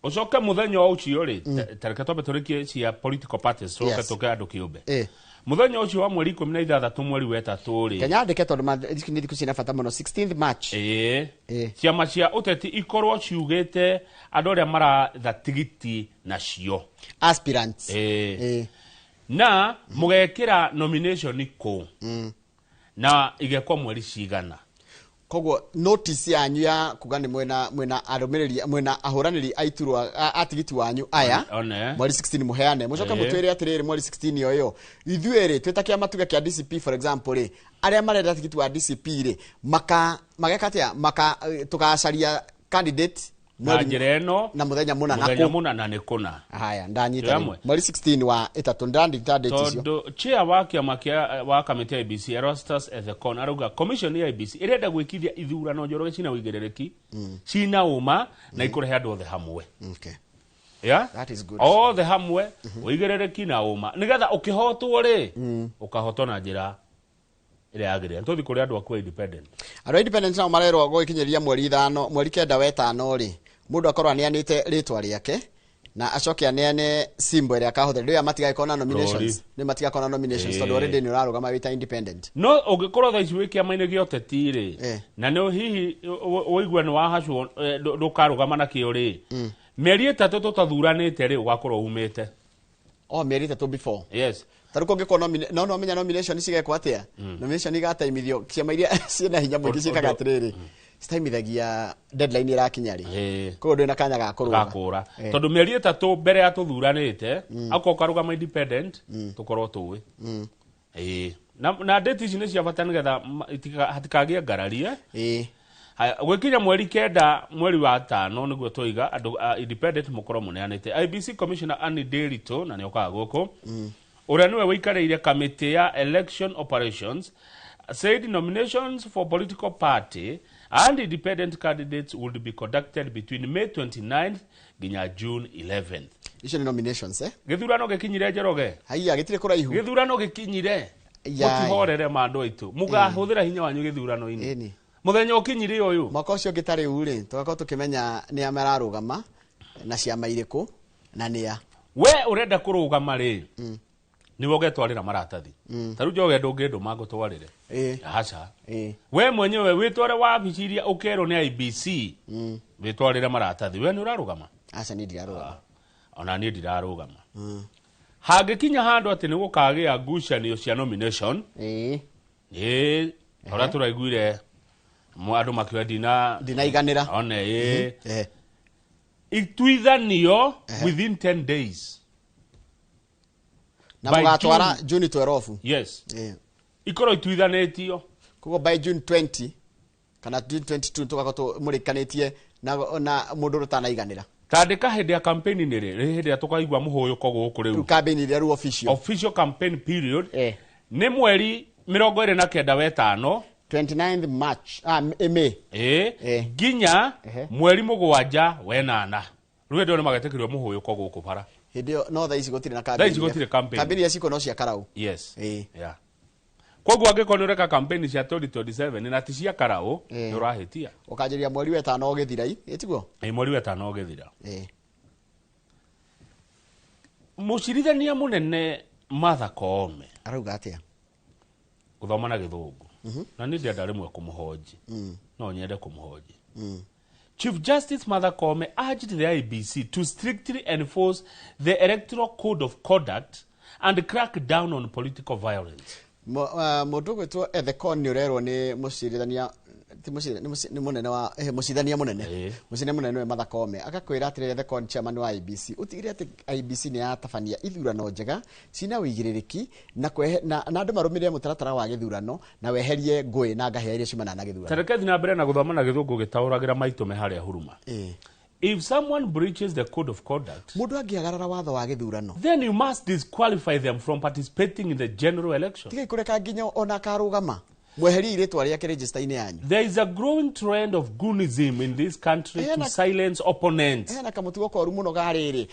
Ũcoke mũthenya o ũcio rĩ, tareke twambe tũrĩkie cia political parties, tũcoke tũke andũ kĩũmbe. Mũthenya ũcio wa mweri 16 mweri wa ĩtatũ rĩ, Kenya andĩke tondũ ici nĩ thikũ ciĩna bata mũno, 16th March. Ciama cia ũteti ikorwo ciugĩte andũ arĩa maratha tigiti nacio. Aspirants. Na mũgekĩra nomination kũ na igekwo mweri cigana? Koguo notice yanyu ya kuga nĩ mwĩna arũmĩrĩri, mwĩna ahũranĩri a iturwa a tigiti wanyu aya One. mweri 16 mũheane, mũcoke mũtwĩre atĩrĩrĩ, mweri 16 o ĩyo ithuĩ rĩ twĩ ta kĩama tuge kĩa DCP, for example rĩ, arĩa marenda tigiti wa DCP rĩ, maka mageka atĩa, maka tũgacaria candidate na njĩra ĩno na mũthenya mũna na mũthenya kũ. mũna na nĩ kũna. Haya, ndanyita Twĩ rĩu. hamwe? Mweri 16 wa ĩtatũ ndandita date icio. Tondũ chair wa kĩama kĩa wa kamĩtĩ ya IEBC, Erastus Ethekon, arauga commission ya IEBC ĩrenda gwĩkithia ithurano njoroge cina ũigĩrĩrĩki, cina ũma na ikũrehe andũ othe hamwe. Okay. Yeah? That is good. Othe hamwe, ũigĩrĩrĩki na ũma, nĩgetha ũkĩhotwo rĩ, ũkahotwo na njĩra ĩrĩa yagĩrĩire. Nĩtũthiĩ kũrĩ andũ aku a independent. Andũ a independent nao marerwo gũgĩkinyĩria mweri 5, mweri 9 wetano rĩ, mũndũ akorwo aneanĩte rĩtwa rĩake na acoke aneane symbol ĩrĩa akahũthĩra. Rĩu aya matigagĩkorwo na nominations, nĩ matigakorwo na nominations tondũ already nĩ ũrarũgama wĩ ta independent. No ũngĩkorwo thaa ici wĩ kĩama-inĩ gĩa ũteti rĩ, na nĩ hihi ũigue nĩ wahacwo, ndũkarũgama nakĩo rĩ, mĩeri 3 tũtathuranĩte rĩ, ũgakorwo umĩte. O mĩeri 3 before. Yes. Ta rĩu kũngĩkorwo no menya nomination cigekwo atĩa? Nomination igataimithio ciama iria ciĩna hinya mũingĩ ciĩkaga atĩrĩrĩ, citaimithagia deadline ĩrakinya rĩ. Koguo ndwĩ na kanya ga kũrũga. Gakũra. Tondũ mĩeri 3 mbere ya tũthuranĩte, akorwo ũkarũgama independent, tũkorwo tũĩ. Na date ici nĩ cia bata nĩgetha hatikagĩe ngarari, eh? Haya, gwĩkinya mweri 9 mweri wa 5 nĩguo twoiga andũ a independent mũkorwo mũneanĩte. IEBC Commissioner Anne Nderitu, na nĩokaga gũkũ, ũrĩa nĩwe wĩikarĩire kamĩtĩ ya election operations, said nominations for political party and independent candidates would be conducted between May 29th nginya June 11th. Icio nĩ nominations, eh? Gĩthurano gĩkinyire, Njoroge. Haiya, gĩtirĩ kũraihu. Gĩthurano gĩkinyire. Ya. Mũtihorere ma andũ aitũ. Mũgahũthĩra hinya wanyu gĩthurano-inĩ. Ĩni. Mũthenya ũkinyire ũyũ. Mwaka ũcio ũngĩ ta rĩu rĩ, tũgakorwo tũkĩmenya nĩ a mararũgama na ciama irĩkũ na nĩ a. We ũrenda kũrũgama rĩ, nĩwe ũgetwarĩra maratathi. Ta rĩu Njoroge ndũngĩndũma ngũtwarĩre. Aca. We mwenyewe wĩtware wabici iria ũkerwo nĩ IEBC. Wĩtwarĩre maratathi. We nĩ ũrarũgama? Aca, niĩ ndirarũgama. Ona niĩ ndirarũgama. Hangĩkinya handũ atĩ nĩ gũkagĩa ngucanio cia nomination, ũrĩa tũraiguire andũ makiuga ndinaiganĩra. One, ĩĩ. Ituithanio within 10 days. Na By mũgatwara June. June 12. Yes. Ikorwo ituithanĩtio. Koguo by June 20 kana June 22 tũgakorwo mũrĩkanĩtie na mũndũ ũrĩa ũtanaiganĩra. Tandĩka hĩndĩ ya campaign nĩ rĩ, hĩndĩ ĩrĩa tũkaigua mũhũyũko gũkũ rĩu. Rĩu campaign ĩrĩa rĩu official. Official campaign period. Nĩ mweri 29 wetano. 29th March, May. Nginya mweri 7 wenana. Rĩu hĩndĩ ĩyo nĩ magetĩkĩrio mũhũyũko gũkũ bara. Hĩndĩ ĩyo no thaa ici gũtirĩ na Thaa ici campaign. gũtirĩ campaign. Campaign iria ciko no cia karau. Yes. Yeah. Koguo angĩkorwo nĩ ũreka campaign cia 2027 na ti cia karau, nĩ ũrahĩtia. Ũkanjĩria mweri wetano ũgĩthira, ĩtiguo? Ĩ, mweri wetano ũgĩthira. Mũcirithania mũnene Martha Koome Arauga atĩa? Gũthoma na gĩthũngũ. Na niĩ ndĩrenda rĩmwe kũmũhonji. No nyende kũmũhonji. Chief Justice Martha Koome urged the IEBC to strictly enforce the Electoral Code of Conduct and crack down on political violence. Mũndũ ũgwĩtwo Ethekon nĩ ũrerwo nĩ mũcirithania, ti mũcirithania, nĩ mũnene wa, mũcirithania mũnene. Mũcirithania mũnene nĩwe Martha Koome. Agakwĩra atĩrĩrĩ, Ethekon chairman wa IEBC, ũtigĩrĩre atĩ IEBC nĩ yatabania ithurano njega cina ũigĩrĩrĩki na na andũ marũmĩrĩre mũtaratara wa gĩthurano na weherie ngũĩ na ngahĩa iria ciumanaga na gĩthurano. Ta reke thiĩ na mbere na gũthoma na gĩthũngũ gĩtaũragĩra maitũ me harĩa huruma. If someone breaches the code of conduct, mũndũ angĩagarara watho wa gĩthurano, then you must disqualify them from participating in the general election. Tigai kũreka nginya ona akarũgama, mweherie rĩtwa rĩake register-inĩ yanyu. There is a growing trend of goonism in this country to silence opponents. Hena kamũtugo koru mũno ga rĩrĩ,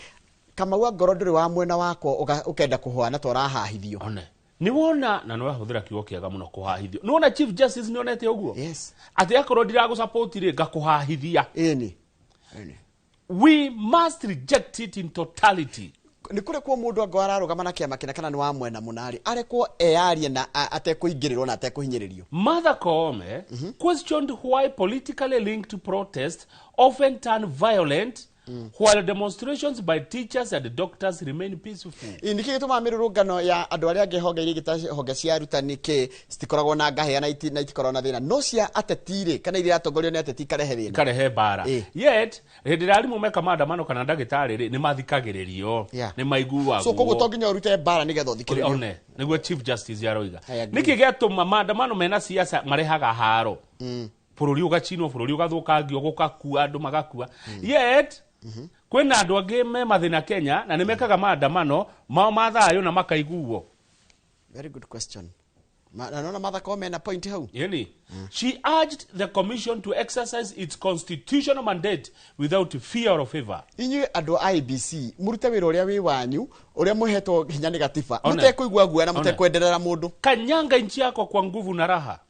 Kamau, angorwo ndũrĩ wa mwena wakwa, ũkenda kũhwana ta ũrahahithio. One. Nĩ wona, na nĩ wahũthĩra kiugo kĩega mũno, kũhahithio. Nĩ wona Chief Justice nĩ onete ũguo? Yes. Atĩ akorwo ndiragũsupport rĩ, ngakũhahithia. Ĩni. We must reject it in totality. Nĩ kũrekwo mũndũ angorwo ararũgama na kĩama kĩna kana nĩ wa mwena mũna-rĩ, arekwo eyarie na atekũingĩrĩrwo na atekũhinyĩrĩrio. Martha Koome questioned why politically linked protests often turn violent. While demonstrations by teachers and doctors remain peaceful. Nĩkĩ gĩtũmaga mĩrũrũngano ya andũ arĩa angĩ honge iria ingĩ ta honge cia arutani kĩ citikoragwo na ngahĩa na itikoragwo na thĩna, no cia ateti rĩ, kana iria iratongorio nĩ ateti ikarehe thĩna? Ikarehe mbara. Yet hĩndĩ ĩrĩa arimũ meka maandamano kana ndagĩtarĩ rĩ, nĩ mathikagĩrĩrio, nĩ maiguagwo. So koguo to nginya ũrute mbara nĩgetha ũthikĩrĩrio. One nĩguo Chief Justice aroiga. I agree. Nĩkĩ gĩatũma maandamano mena siasa marehaga haro, bũrũri ũgacinwo, bũrũri ũgathũkangio, gũkakua andũ magakua, yet kwĩna andũ angĩ me mathĩna Kenya na nĩ mekaga maandamano mao ma thayũ na makaiguo? Very good question. Na nona Martha Koome na point hau. Yani, she urged the commission to exercise its constitutional mandate without fear or favor. Inyuĩ andũ a IEBC, mũrute wĩra ũrĩa wĩ wanyu, ũrĩa mũhetwo hinya nĩ gatiba, One. mũtekũigua guoya na One. mũtekwenderera mũndũ. Kanyanga nchi yako kwa nguvu na raha.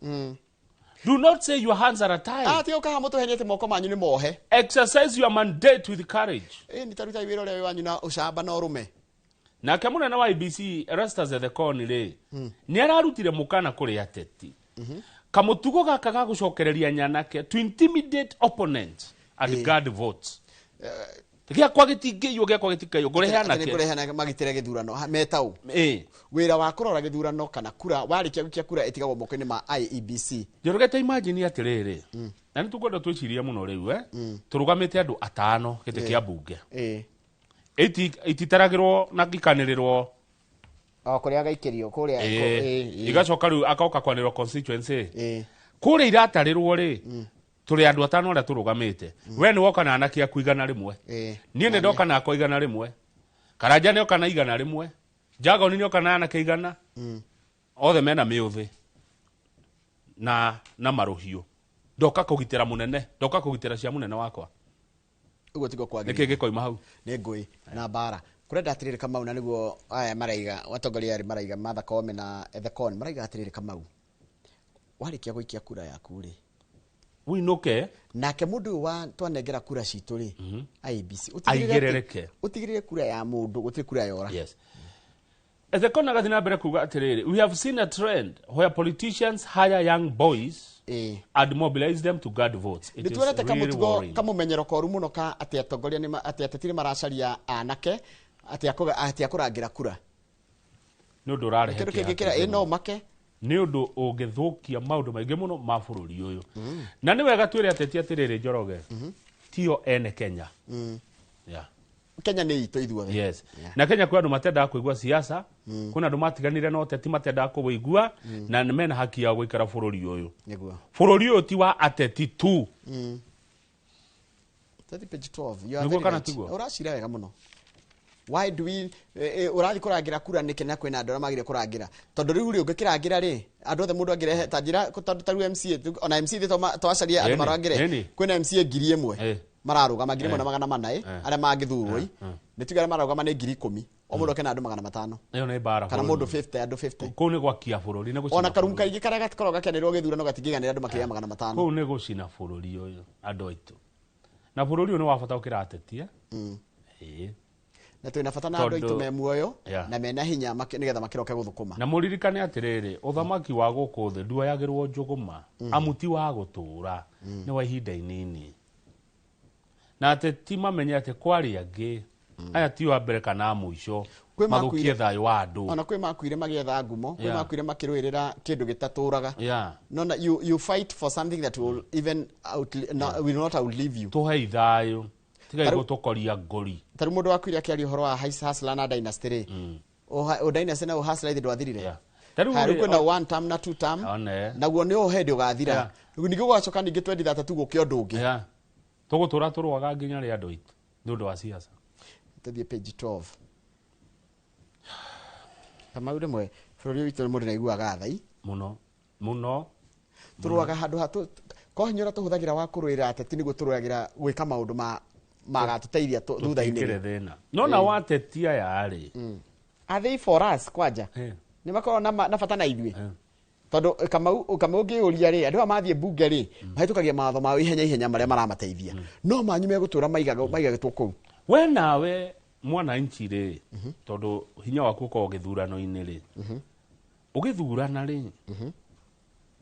Do not say your hands are tied. Ah, tiga ũkaha mũtũhenie atĩ moko manyu nĩ mohe. Exercise your mandate with courage. Ĩ nĩ tarutai wĩra ũrĩa wĩ wanyu na ũcamba na ũrũme. Nake mũnene wa IEBC Erastus Ethekon rĩ, nĩ ararutire mũkana kũrĩ ateti kamũtugo gaka ga gũcokereria nyanake to intimidate opponents and guard votes. Gĩakwa gĩtingĩiywo, gĩakwa gĩtikaiywo, ngũrehe Atĩ nĩ anake. ngũrehe anake magitĩre gĩthurano metau. Wĩra wa kũrora gĩthurano kana kura warĩkia gũikia kura ĩtigagwo moko-inĩ ma IEBC. Njoroge, ta imagine atĩrĩrĩ, na nĩ tũkwenda twĩcirie mũno rĩu, tũrũgamĩte andũ atano gĩtĩ kĩa mbunge. Ititaragĩrwo na ikanĩrĩrwo. O kũrĩa gaikĩrio kũrĩa. Igacoka rĩu akoka kwanĩrwo constituency kũrĩa iratarĩrwo rĩ, tũrĩ andũ atano arĩa tũrũgamĩte. We nĩ woka na anake aku 100. Niĩ nĩ ndoka nakwa 100, Karanja nĩ oka na 100, Jagoni nĩ oka na anake 100, othe mena mĩũthĩ na marũhiũ. Ndoka kũgitĩra mũnene, ndoka kũgitĩra cia mũnene wakwa. Ũguo tiguo kwagĩrĩire. Nĩkĩ gĩkoima hau? Nĩ ngũĩ na mbara. Kũrenda atĩrĩrĩ Kamau, na nĩguo aya maraiga, atongoria erĩ maraiga, Martha Koome na Ethekon maraiga atĩrĩrĩ Kamau, warĩkia gũikia kura yaku rĩ, Wĩinũke. Nake mũndũ ũyũ wa twanengera kura citũ rĩ, IEBC Aigĩrĩrĩke. Ũtigĩrĩre kura ya mũndũ gũtirĩ kura yora. Yes. Ethekon agathiĩ na mbere kuga atĩrĩrĩ, we have seen a trend where politicians hire young boys and mobilize them to guard votes. It Nĩ is tuonete really kamũtugo worrying. kamũmenyero koru mũno ka atĩ atongoria atĩ ateti nĩ maracaria anake atĩ akũrangĩra kura. Nĩ ũndũ ũrarehe Kĩndũ kĩeha kĩngĩ kĩra kĩingĩ ĩ no mũno. make. Nĩ ũndũ ũngĩthũkia maũndũ maingĩ mũno ma bũrũri ũyũ, na nĩ wega twĩre ateti atĩrĩrĩ, Njoroge, tio ene Kenya. Yeah. Kenya nĩ itũ ithuothe. Yes. Na Kenya kwĩ andũ matendaga kũigua siasa, kwĩna andũ matiganire na ũteti, matendaga kũwĩigua, na nĩ mena haki ya gũikara bũrũri ũyũ. Nĩguo. Bũrũri ũyũ ti wa ateti tu. Tũthiĩ page 12. You are Nĩguo very kana right. tiguo? Ũracira wega mũno. Why do we ũrathiĩ kũrangĩra kura nĩkĩ na kwĩna andũ arĩa magĩrĩire kũrangĩra? Tondũ rĩu rĩ, ũngĩkĩrangĩra rĩ, andũ othe mũndũ angĩrehe ta njĩra, tondũ ta rĩu MCA, ona MCA ithuĩ twacaria andũ marangĩre. Kwĩna MCA 1000 mararũgama, 1400 arĩa mangĩthurwo ĩ. Nĩ tuge arĩa mararũgama nĩ 10,000. O mũndũ akena andũ 500. Ĩyo nĩ mbara Kana bũrũri. mũndũ 50, andũ 50. Kũu nĩ gwakia bũrũri, nĩ gũcina Ona karumu bũrũri. kaingĩ karĩa gakoragwo gakĩanĩrĩrwo gĩthurano gatingĩiganĩra andũ makĩria ya 500. Kũu nĩ gũcina bũrũri ũyũ, andũ aitũ, na bũrũri ũyũ nĩ wa bata gũkĩra ateti, eh? Ĩĩ. Na twĩna bata na andũ aitũ me muoyo na mena hinya nĩgetha makĩroke gũthũkũma. Na mũririkane atĩrĩrĩ, ũthamaki wa gũkũ thĩ nduoyagĩrwo njũgũma, amu ti wa gũtũũra, nĩ wa ihinda inini. Na ateti mamenye atĩ kwarĩ angĩ, aya ti wa mbere kana a mũico Kwĩ mathũkie thayũ wa andũ. Ona kwĩ makuire magĩetha ngumo, kwĩ makuire makĩrũĩrĩra kĩndũ gĩtatũraga. No, no, you fight for something that will even out, no, will not outlive you. Tũhei thayũ, tigai Tarĩu gũtũkoria ngori. Ta rĩu mũndũ wakuire akĩaria ũhoro wa hustler na dynasty rĩ, o dynasty na ũhustler ithe ndwathirire. Ta rĩu Haya, rĩu rĩ, kwĩna one term na two term. One. Naguo nĩ o hĩndĩ ũgathira. Ningĩ gũgacoka ningĩ 2032 gũke ũndũ ũngĩ. Tũgũtũra tũrũaga nginya rĩ andũ aitũ nĩ ũndũ wa siasa? Tũthiĩ page 12. Kamau, rĩmwe bũrũri witũ mũndũ nĩaiguaga thai. Mũno mũno. Tũrũaga handũ ha ko hinya ũrĩa tũhũthagĩra wa kũrũĩra ateti nĩguo tũrũagĩra gwĩka maũndũ ma magatũteithia thutha-inĩ. Tũtikĩrĩ thĩna no na wateti aya rĩ. Are they for us kwanja? Nĩ makoragwo na bata na ithuĩ? Tondũ Kamau, ũngĩũria rĩ, andũ aya mathiĩ mbunge rĩ, mahĩtũkagia mawatho mao ihenya ihenya marĩa maramateithia, no manyu megũtũra maigagĩtwo kũu. We nawe mwananchi rĩ, tondũ hinya waku ũkoragwo gĩthurano-inĩ rĩ, ũgĩthurana rĩ,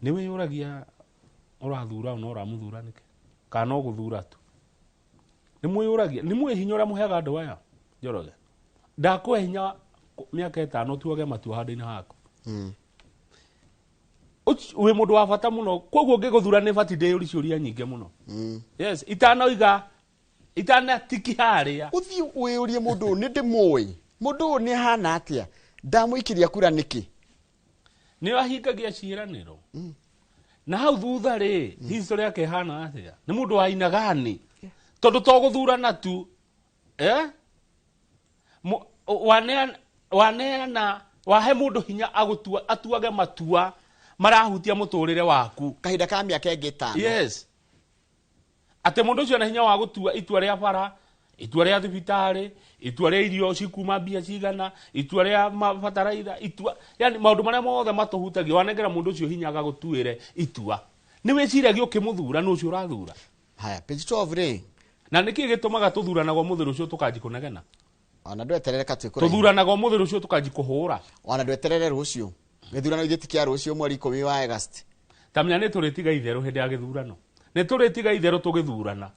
nĩ wĩyũragia ũrathura o no ũramũthura nĩkĩ, kana no gũthura tu? Nĩ mwĩyũragia, nĩ mwĩ hinya ũrĩa mũheaga andũ aya, Njoroge? Ndakũhe hinya mĩaka 5 ũtuage matua handũ-inĩ haku. Wĩ mũndũ wa bata mũno, koguo ngĩgũthura nĩ batiĩ ndĩyũrie ciũria nyingĩ mũno. Yes, itanoiga, itanatiki harĩa. Ũthiĩ wĩyũrie mũndũ ũyũ, nĩ ndĩmũĩ? Mũndũ ũyũ nĩ ahana atĩa? Ndamũikĩria kura nĩkĩ? Nĩ ahingagia ciĩranĩro. Na hau thutha rĩ, history yake ĩhana atĩa? Nĩ mũndũ wa aina gani? Tondũ to gũthurana tu. Waneana, wahe mũndũ hinya agũtua, atuage matua marahutia mũtũrĩre waku. Kahinda ka mĩaka ĩngĩ 5. Yes. Atĩ mũndũ ũcio ena hinya wa gũtua itua rĩa bara, itua rĩa thibitarĩ, itua rĩa irio cikuma mbia cigana, itua rĩa mabataraitha, itua, yani maũndũ marĩa mothe matũhutagia, wanengera mũndũ ũcio hinya agagũtuĩre itua. Nĩ wĩciragia ũkĩmũthura, nũ ũcio ũrathura? Haya, page 12 rĩ. Na nĩkĩ gĩtũmaga tũthuranaga ũmũthĩ rũciũ tũkanji kũnegena? Ona ndweterere ka twĩ kũraihu. Tũthuranaga ũmũthĩ rũciũ tũkanji kũhũra. Ona ndweterere rũciũ. Gĩthurano ithuĩ ti kĩa rũciũ mweri 10 wa August. Ta menya nĩ tũrĩtiga itherũ hĩndĩ ya gĩthurano. Nĩ tũrĩtiga itherũ tũgĩthurana.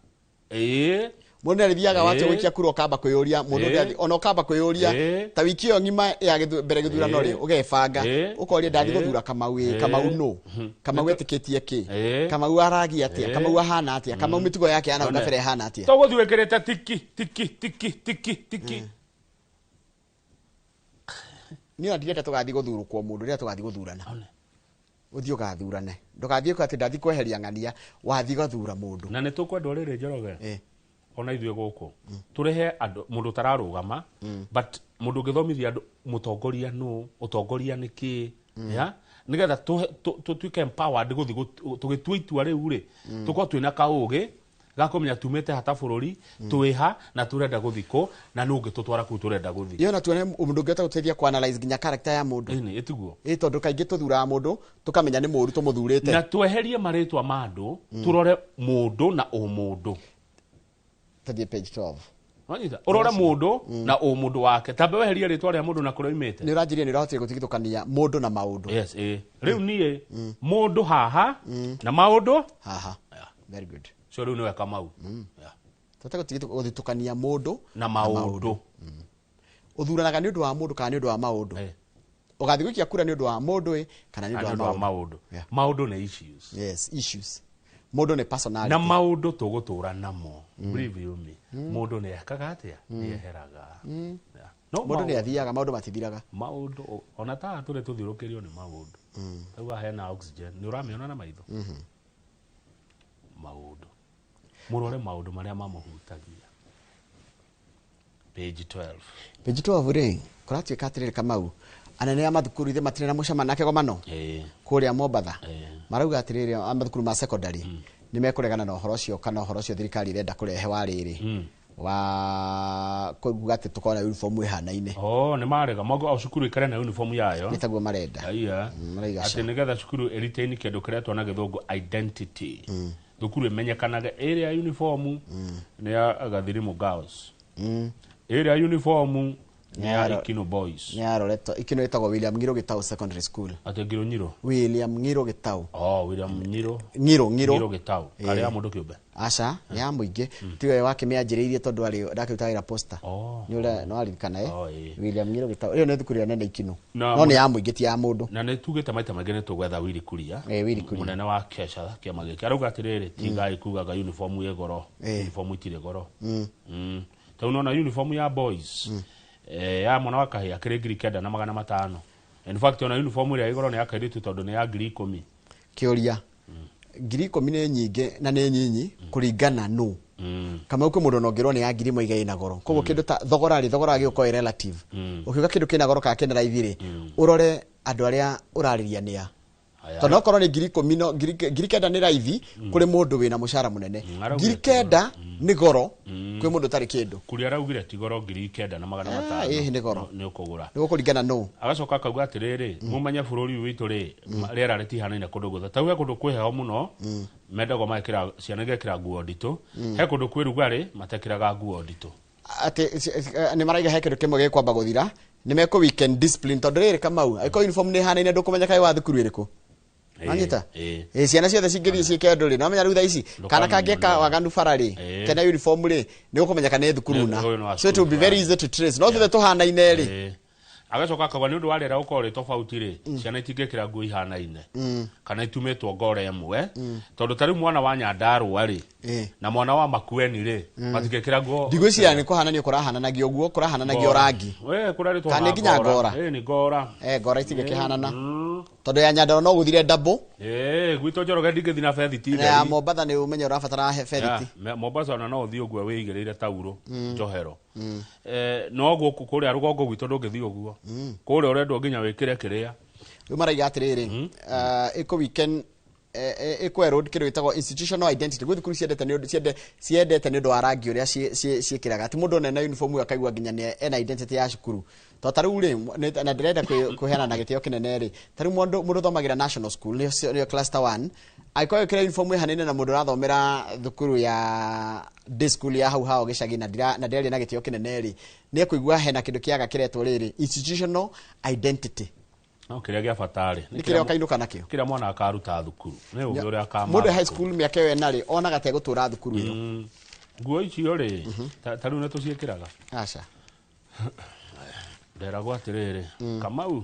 Ĩĩ. Mũndũ nĩ arĩthiaga watua gũikia kura ũkamba kwĩyũria, mũndũ ndĩathi, ona ũkamba kwĩyũria, ta wiki ĩyo ng'ima ya mbere gĩthurano rĩ, ũgebanga, ũkoria ndathi gũthura Kamau ĩ, Kamau nũ? Kamau etĩkĩtie kĩ? Kamau aragia atĩa? Kamau ahana atĩa? Kamau mĩtugo yake ya nau kabere ĩhana atĩa? Tũgũthiĩ wĩkĩrĩte tiki, tiki, tiki, tiki, tiki. Niĩ ona ndirenda tũgathiĩ gũthurũkwo mũndũ, rĩrĩa tũgathiĩ gũthurana. Ũthiĩ ũgathurane. Ndũgathiĩ atĩ ndathiĩ kweheria ng'ania, wathiĩ gũthura mũndũ. Na nĩ tũkwenda rĩrĩ Njoroge. Ona ithuĩ gũkũ. Tũrehe andũ, mũndũ ũtararũgama, but mũndũ ũngĩthomithia andũ mũtongoria nũ, ũtongoria nĩ kĩ, ya? Nĩgetha tũtuĩke empowered gũthiĩ tũgĩtua itua rĩu rĩ, tũkorwo twĩna kaũgĩ ga kũmenya tumĩte ha ta bũrũri, twĩ ha, na tũrenda gũthiĩ kũ, na nũ ũngĩtũtwara kũu tũrenda gũthiĩ. Ĩyo na tuone mũndũ ũngĩhota gũteithia kũ analyze nginya character ya mũndũ. Ĩni, ĩtiguo. Ĩ, tondũ kaingĩ tũthuraga mũndũ, tũkamenya nĩ mũũru tũmũthurĩte. Na tweherie marĩtwa ma andũ, tũrore mũndũ na ũmũndũ. Tũthiĩ page 12. Wanyita? Ũrore mũndũ na ũmũndũ wake. Tambe weherie rĩtwa rĩa mũndũ na kũrĩa oimĩte. Nĩ ũranjirie nĩ ũrahotire gũtigithũkania mũndũ na maũndũ. Yes, ĩ. Rĩu niĩ, mũndũ haha na maũndũ haha. Yeah. Very good. So rĩu nĩwe Kamau. Yeah. Tũhote gũthitũkania mũndũ na maũndũ. Ũthuranaga nĩ ũndũ wa mũndũ kana nĩ ũndũ wa maũndũ? Ũgathiĩ gũikia kura nĩ ũndũ wa mũndũ ĩ, kana nĩ ũndũ wa Nĩ ũndũ wa maũndũ? maũndũ. Yeah. Maũndũ nĩ issues. Yes, issues. Mũndũ nĩ personality. Na maũndũ tũgũtũra namo. Believe you me. Mũndũ nĩ ekaga atĩa? Nĩ eheraga. Yeah. No Mũndũ nĩ maũndũ. athiaga, maũndũ matithiraga. Maũndũ, ona ta tũrĩ tũthiũrũkĩrio nĩ maũndũ. Rĩu haha hena oxygen, nĩ ũramĩona na maitho? Maũndũ. Mũrore maũndũ marĩa mamũhutagia. Page 12. Page 12 rĩ, kũratuĩka atĩrĩrĩ Kamau, anene a mathukuru ithe matirĩ na mũcemanio na kĩgomano? Kũrĩa Mombatha. Marauga atĩrĩrĩ, a mathukuru ma secondary, nĩ mekũregana na ũhoro ũcio kana ũhoro ũcio thirikari ĩrenda kũrehe wa rĩrĩ. Wa kuga atĩ tũkorwo na uniform ĩhanaine. Oh, nĩ marega. Mauga o cukuru ĩikare na uniform yayo. Nĩ taguo marenda. Aiya. Maraiga Atĩ ca. nĩgetha cukuru ĩretain kĩndũ kĩretwo na gĩthũngũ identity. Thukuru ĩmenyekanage ĩrĩa uniform nĩ ya Gathirimu Girls. Ĩrĩa uniform nĩ ya Ikino Boys. Nĩ ya Loreto. Ikino ĩtagwo William Ng'iro Gitau Secondary School. Atĩ Ng'iro Nyiro? William Ng'iro Gitau. Oh, William Ng'iro. Ng'iro, Ng'iro. Ng'iro Gitau. Karĩ ya mũndũ kĩũmbe? Aca, nĩ ya mũingĩ. Tiwe wakĩmĩanjĩrĩirie tondũ arĩ ndakĩrutaga wĩra posta. Oh. Nĩ ũrĩa, nĩ waririkana, eh? Oh, ĩĩ. William Ng'iro Gitau. Ĩyo nĩ thukuru ĩrĩa nene Ikino. Na No nĩ ya mũingĩ, ti ya mũndũ. Na nĩ tugĩte maita maingĩ nĩ tũgwetha Willy Kuria. Willy Kuria. Mũnene wa Kesha kĩama gĩkĩ. Arauga atĩrĩrĩ, tigai kugaga uniform ĩ goro. Uniform itirĩ goro. Tondũ nona uniform ya boys, ya mwana wa kahĩĩ akĩrĩ ngiri kenda na magana matano. In fact, ona uniform ĩrĩa ĩ goro nĩ ya kairĩtu tondũ nĩ ya ngiri ikũmi. Kĩũria. Ngiri ikũmi nĩ nyingĩ na nĩ nyinyi kũringana nũ. Kamau kwĩ mũndũ ona ũngĩrwo nĩ ya ngiri ĩmwe iga ĩna goro. Koguo kĩndũ ta thogora rĩ, thogora wagĩrĩirwo gũkorwo ĩ relative. Ũkiuga kĩndũ kĩna goro kana kĩna raithi rĩ, ũrore andũ arĩa ũrarĩria nĩ a. Aya. Tondũ okorwo nĩ ngiri ikũmi no, ngiri kenda nĩ raithi kũrĩ mũndũ wĩna mũcara mũnene. Araugire Ngiri ti goro. kenda nĩ goro kwĩ mũndũ ũtarĩ kĩndũ. Kuria araugire ti goro ngiri kenda na magana matano. Ĩĩ, nĩ goro. Nĩ ũkũgũra. Nĩ gũkũringana nũ. Agacoka akauga atĩrĩrĩ, mũmenye bũrũri ũyũ witũ rĩ, rĩera rĩtihanaine kũndũ guothe. Ta rĩu he kũndũ kwĩ heho mũno, mendagwo magekĩra, ciana igekĩra nguo nditũ. He kũndũ kwĩ rugarĩ, matekĩraga nguo nditũ. Atĩ, nĩ maraiga he kĩndũ kĩmwe gĩkwamba gũthira, nĩ mekũ weekend discipline, tondũ rĩrĩ Kamau, angĩkorwo uniform nĩ ĩhanaine ndũkũmenya kaĩ wa thukuru ĩrĩkũ. Nanyita ĩ ciana ciothe cingĩthiĩ ciĩke ũndũ rĩ, no menya rĩu thaa ici kana kangĩka waganu bara rĩ, kena uniform rĩ, nĩ ũkũmenyeka nĩ thukuru na, so it will be very easy to trace. No tuthe tũhanaine rĩ. Agacoka akauga nĩ ũndũ wa rĩera gũkorwo rĩ tofauti rĩ, ciana itingĩkĩra nguo ihanaine kana itumĩtwo ngora ĩmwe, tondũ ta rĩu mwana wa Nyandarũa rĩ na mwana wa Makueni rĩ matingĩkĩra nguo. Ndigwĩciria nĩ kũhananio kũrahananagio ũguo, kũrahananagio rangi. Kana nĩ nginya ngora. Nĩ ngora. Ngora itingĩkĩhanana tondũ ya Nyandarũa no gũthire double. Gwitũ Njoroge ndingĩthiĩ na bethiti. Na ya Mombatha nĩ ũmenye ũrabatara bethiti. Mombasa ona no ũthiĩ ũguo wĩigĩrĩire tauro njohero. No gũkũ kũrĩa rũgongo gwitũ ndũngĩthiĩ ũguo. Kũrĩa ũrendwo nginya wĩkĩre kĩrĩa. Rĩu maraiga atĩrĩrĩ, ĩkũ weekend ĩkũ erode kĩndũ gĩtagwo institutional identity. Gwĩ thukuru ciendete nĩ ũndũ ciendete nĩ ũndũ wa rangi ũrĩa ciĩkĩraga. Ti mũndũ ona uniform ĩyo akaigua nginya nĩ ena identity ya cukuru. To ta rĩu rĩ, na ndĩrenda kũheana na gĩtĩo kĩnene rĩ, ta rĩu mũndũ ũthomagĩra national school nĩyo cluster 1, angĩkorwo ekĩra uniform ĩhanaine na mũndũ ũrathomera thukuru ya day school ya hau hao gĩcagi na ndĩraria na gĩtĩo kĩnene rĩ, nĩ ekũigua hena kĩndũ kĩaga kĩretwo rĩrĩ institutional identity. No kĩrĩa gĩa bata rĩ, nĩ kĩrĩa ũkainũka nakĩo, kĩrĩa mwana akaruta thukuru nĩ ũgĩ ũrĩa akama. Mũndũ high school mĩaka ĩyo ena rĩ, onaga ta egũtũra thukuru ĩyo. Nguo icio rĩ, ta rĩu nĩ tũciĩkĩraga? Aca. Nderagwo atĩrĩrĩ, Kamau,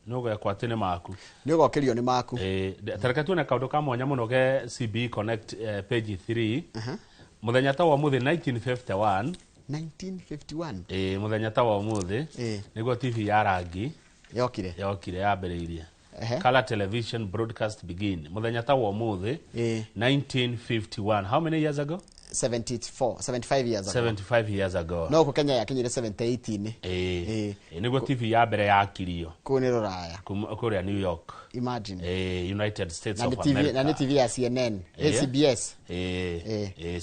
nĩ ũgekwo atĩ nĩ maku. Nĩ ũgokĩrio nĩ maku. Ta reke tuone kaũndũ ka mwanya mũno ge CBE Connect page 3. Mũthenya ta wa ũmũthĩ 1951. 1951. Mũthenya ta wa ũmũthĩ nĩguo TV ya rangi yokire yambĩrĩirie. Color television broadcast begin. Mũthenya ta wa ũmũthĩ 1951. How many years ago? 74, 75 years ago. 75 years ago. No kũ Kenya yakinyire 78-inĩ. Nĩguo TV ya mbere yakirio. Kũu nĩ rũraya. Kũrĩa New York. Imagine. United States of America. Na nĩ TV ya CNN, CBS.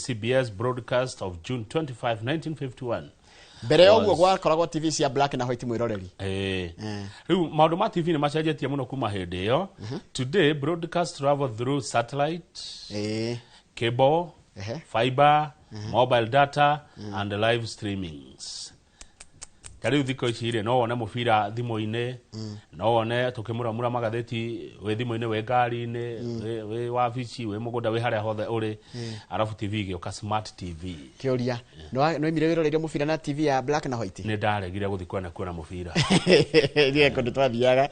CBS broadcast of June 25, 1951. Mbere ya ũguo gwakoragwo TV cia black na white mwĩroreri. Rĩu maũndũ ma TV nĩ macenjetie mũno kuma hĩndĩ ĩyo. Today broadcast travel through satellite, cable, fiber, mobile data and live streamings. Ta rĩu thikũ ici rĩ, no wone mũbira thimũ-inĩ, no wone tũkĩmũramũra magathĩti wĩ thimũ-inĩ, wĩ ngari-inĩ, wĩ wabici, wĩ mũgũnda, wĩ harĩa hothe ũrĩ. Arabu TV ĩgĩũka smart TV. Kĩũria, nĩ waimire wĩroreire mũbira na TV ya black na white? Nĩ ndaregire gũthiĩ kwena kuona mũbira. Ithuĩ kũndũ twathiaga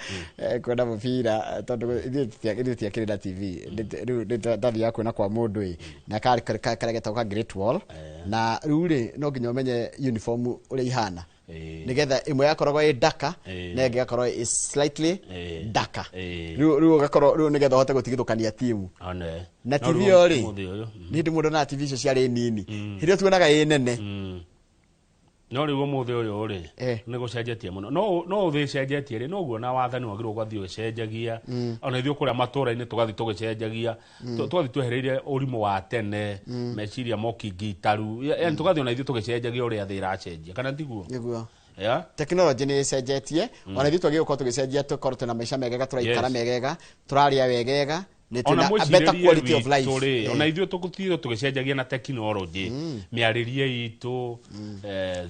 kuona mũbira tondũ ithuĩ tũtiakĩrĩ na TV. Rĩu ndathiaga kuona kwa mũndũ ĩ, na karĩa getagwo ka Great Wall. Na rĩu rĩ, no nginya ũmenye uniform ũrĩa ihana. Nĩgetha ĩmwe yakoragwo ĩ daka na ĩngĩ ĩgakorwo ĩ slightly daka. Rĩu ũgakorwo rĩu nĩgetha ũhote gũtigithũkania timu. Na TV ĩyo rĩ, nĩ hĩndĩ mũndũ onaga TV icio ciarĩ nini. Hĩndĩ ĩyo tuonaga ĩ nene. No rĩu ũmũthĩ ũyũ rĩ, nĩ gũcenjetie mũno. No ũthĩ ĩcenjetie rĩ, noguo na wathani wagĩrĩirwo ũgathiĩ ũgĩcenjagia. Ona ithuĩ kũrĩa matũũra-inĩ tũgathiĩ tũgĩcenjagia. Tũgathiĩ twehereire ũrimũ wa tene, meciria mokingitaru. Yaani tũgathiĩ ona ithuĩ tũgĩcenjagia ũrĩa thĩ ĩracenjia. Kana tiguo? Nĩguo. Tekinoronjĩ nĩ ĩcenjetie. Ona ithuĩ twagĩrĩirwo gũkorwo tũgĩcenjia, tũkorwo twĩna maica megega, tũraikara megega, tũrarĩa wegega. Ona better quality of life. Ona ithuĩ tũgũthiĩ tũgĩcenjagia na tekinoronjĩ, mĩarĩrie itũ,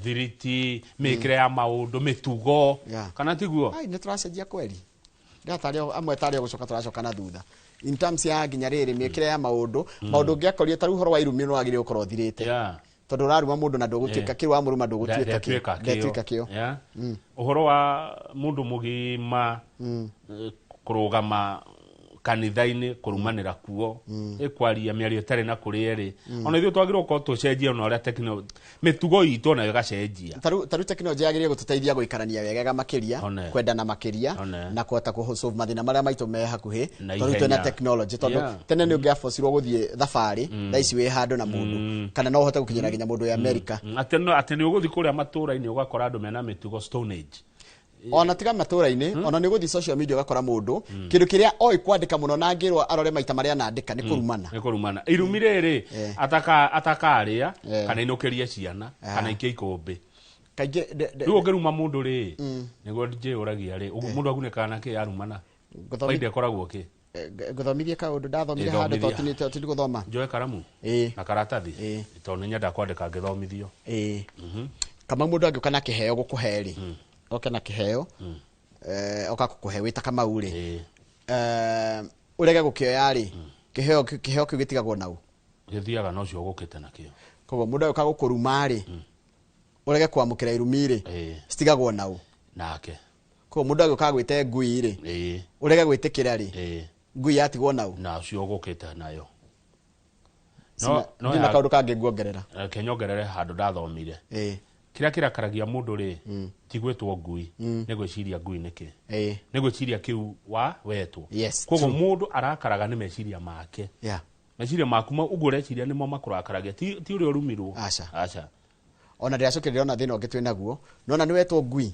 thiriti, mĩkĩre ya maũndũ, mĩtugo. Kana tiguo? Ai, nĩ tũracenjia kweli. Ndatarĩ amwe tarĩ gũcoka tũracoka na thutha. In terms ya nginya rĩrĩ mĩkĩre ya maũndũ, maũndũ ũngĩakorire ta rĩu ũhoro wa irumi nĩ wagĩrĩirwo gũkorwo ũthirĩte. Tondũ ũraruma mũndũ na ndũgũtuĩka kĩu, wamũruma ndũgũtuĩka kĩo. Ndatuĩka kĩo. Ũhoro wa mũndũ mũgima kũrũgama kanitha-inĩ kũrumanĩra kuo, ĩkwaria mĩario ĩtarĩ na kũrĩa ĩrĩ. Ona ithuĩ twagĩrĩirwo gũkorwo tũcenjie ona ũrĩa mĩtugo itũ onayo ĩgacenjia. Ta rĩu tekinoronjĩ yagĩrĩire gũtũteithia gũikarania wegega makĩria, kwendana makĩria, na kũhota kũ-solve mathĩna marĩa maitũ me hakuhĩ, tondũ twĩna tekinoronjĩ. Tondũ tene nĩ ũngĩabocirwo gũthiĩ thabarĩ, thaa ici wĩ handũ na mũndũ, kana no ũhote gũkinyĩra nginya mũndũ wĩ Amerika. Atĩ nĩ ũgũthiĩ kũrĩa matũũra-inĩ ũgakora andũ mena mĩtugo Stone Age. Ona tiga matũũra-inĩ, ona nĩ ũgũthiĩ social media ũgakora mũndũ kĩndũ kĩrĩa oĩ kwandĩka mũno na angĩrwo arore maita marĩa anandĩka nĩ kũrumana. Nĩ kũrumana. Irumi rĩrĩ, atakarĩa kana inũkĩrie ciana kana ikie ikũmbĩ. Kaingĩ Rĩu ũngĩruma mũndũ rĩ, nĩguo njĩyũragia rĩ, mũndũ agunĩkaga na kĩ arumana? Baida ĩkoragwo kĩ? Ngũthomithie kaũndũ ndathomire handũ tondũ ti gũthoma. Njoe karamu na karatathi tondũ nĩ nyendaga kwandĩka ngĩthomithio. Kama mũndũ angĩũka na kĩheo gũkũhe rĩ, oke na kĩheo, oka gũkũhe wĩ ta Kamau rĩ, Ũrege gũkĩoya rĩ, kĩheo kĩu gĩtigagwo nau. Gĩthiaga na ũcio ũgũkĩte nakĩo. Koguo mũndũ agĩũka gũkũruma rĩ, ũrege kwamũkĩra irumi rĩ, citigagwo nau. Nake. Koguo mũndũ agĩũka agwĩte ngui rĩ, ũrege gwĩtĩkĩra rĩ, ngui yatigwo nau. Na ũcio ũgũkĩte nayo. No ndina kaũndũ kangĩ nguongerera. Reke nyongerere handũ ndathomire. Kĩrĩa kĩrakaragia mũndũ rĩ, ti gwĩtwo ngui, nĩ gwĩciria ngui nĩkĩ. Nĩ gwĩciria kĩu wa wetwo. Koguo mũndũ arakaraga nĩ meciria make. Meciria maku ũguo ũreciria nĩmo makũrakaragia, ti ũrĩa ũrumirwo. Aca. Aca. Ona ndĩracokire ndĩrona thĩna ũngĩ twĩ naguo. Nona nĩ wetwo ngui.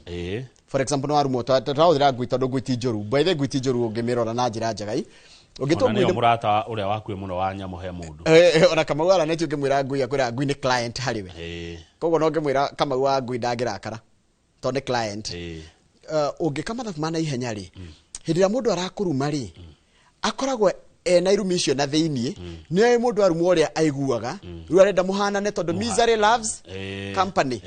For example, nĩ warumwo, tũrahũthĩra ngui tondũ ngui ti njũru. By the way, ngui ti njũru ũngĩmĩrora na njĩra njega. Ũngĩtwo Ona ngui nĩyo nĩ mũrata ũrĩa wakuĩ mũno wa nyamũ he mũndũ. Ona Kamau aranĩtie ũngĩmwĩra ngui akwĩra ngui nĩ client harĩ we. Koguo no ũngĩmwĩra Kamau wa ngui ndangĩrakara tondũ nĩ client. Ũngĩka mathabu ma naihenya rĩ, hĩndĩ ĩrĩa mũndũ arakũruma rĩ, akoragwo ena irumi icio na thĩiniĩ, nĩ oĩ mũndũ arumwo ũrĩa aiguaga, rĩu arenda mũhanane tondũ misery loves company.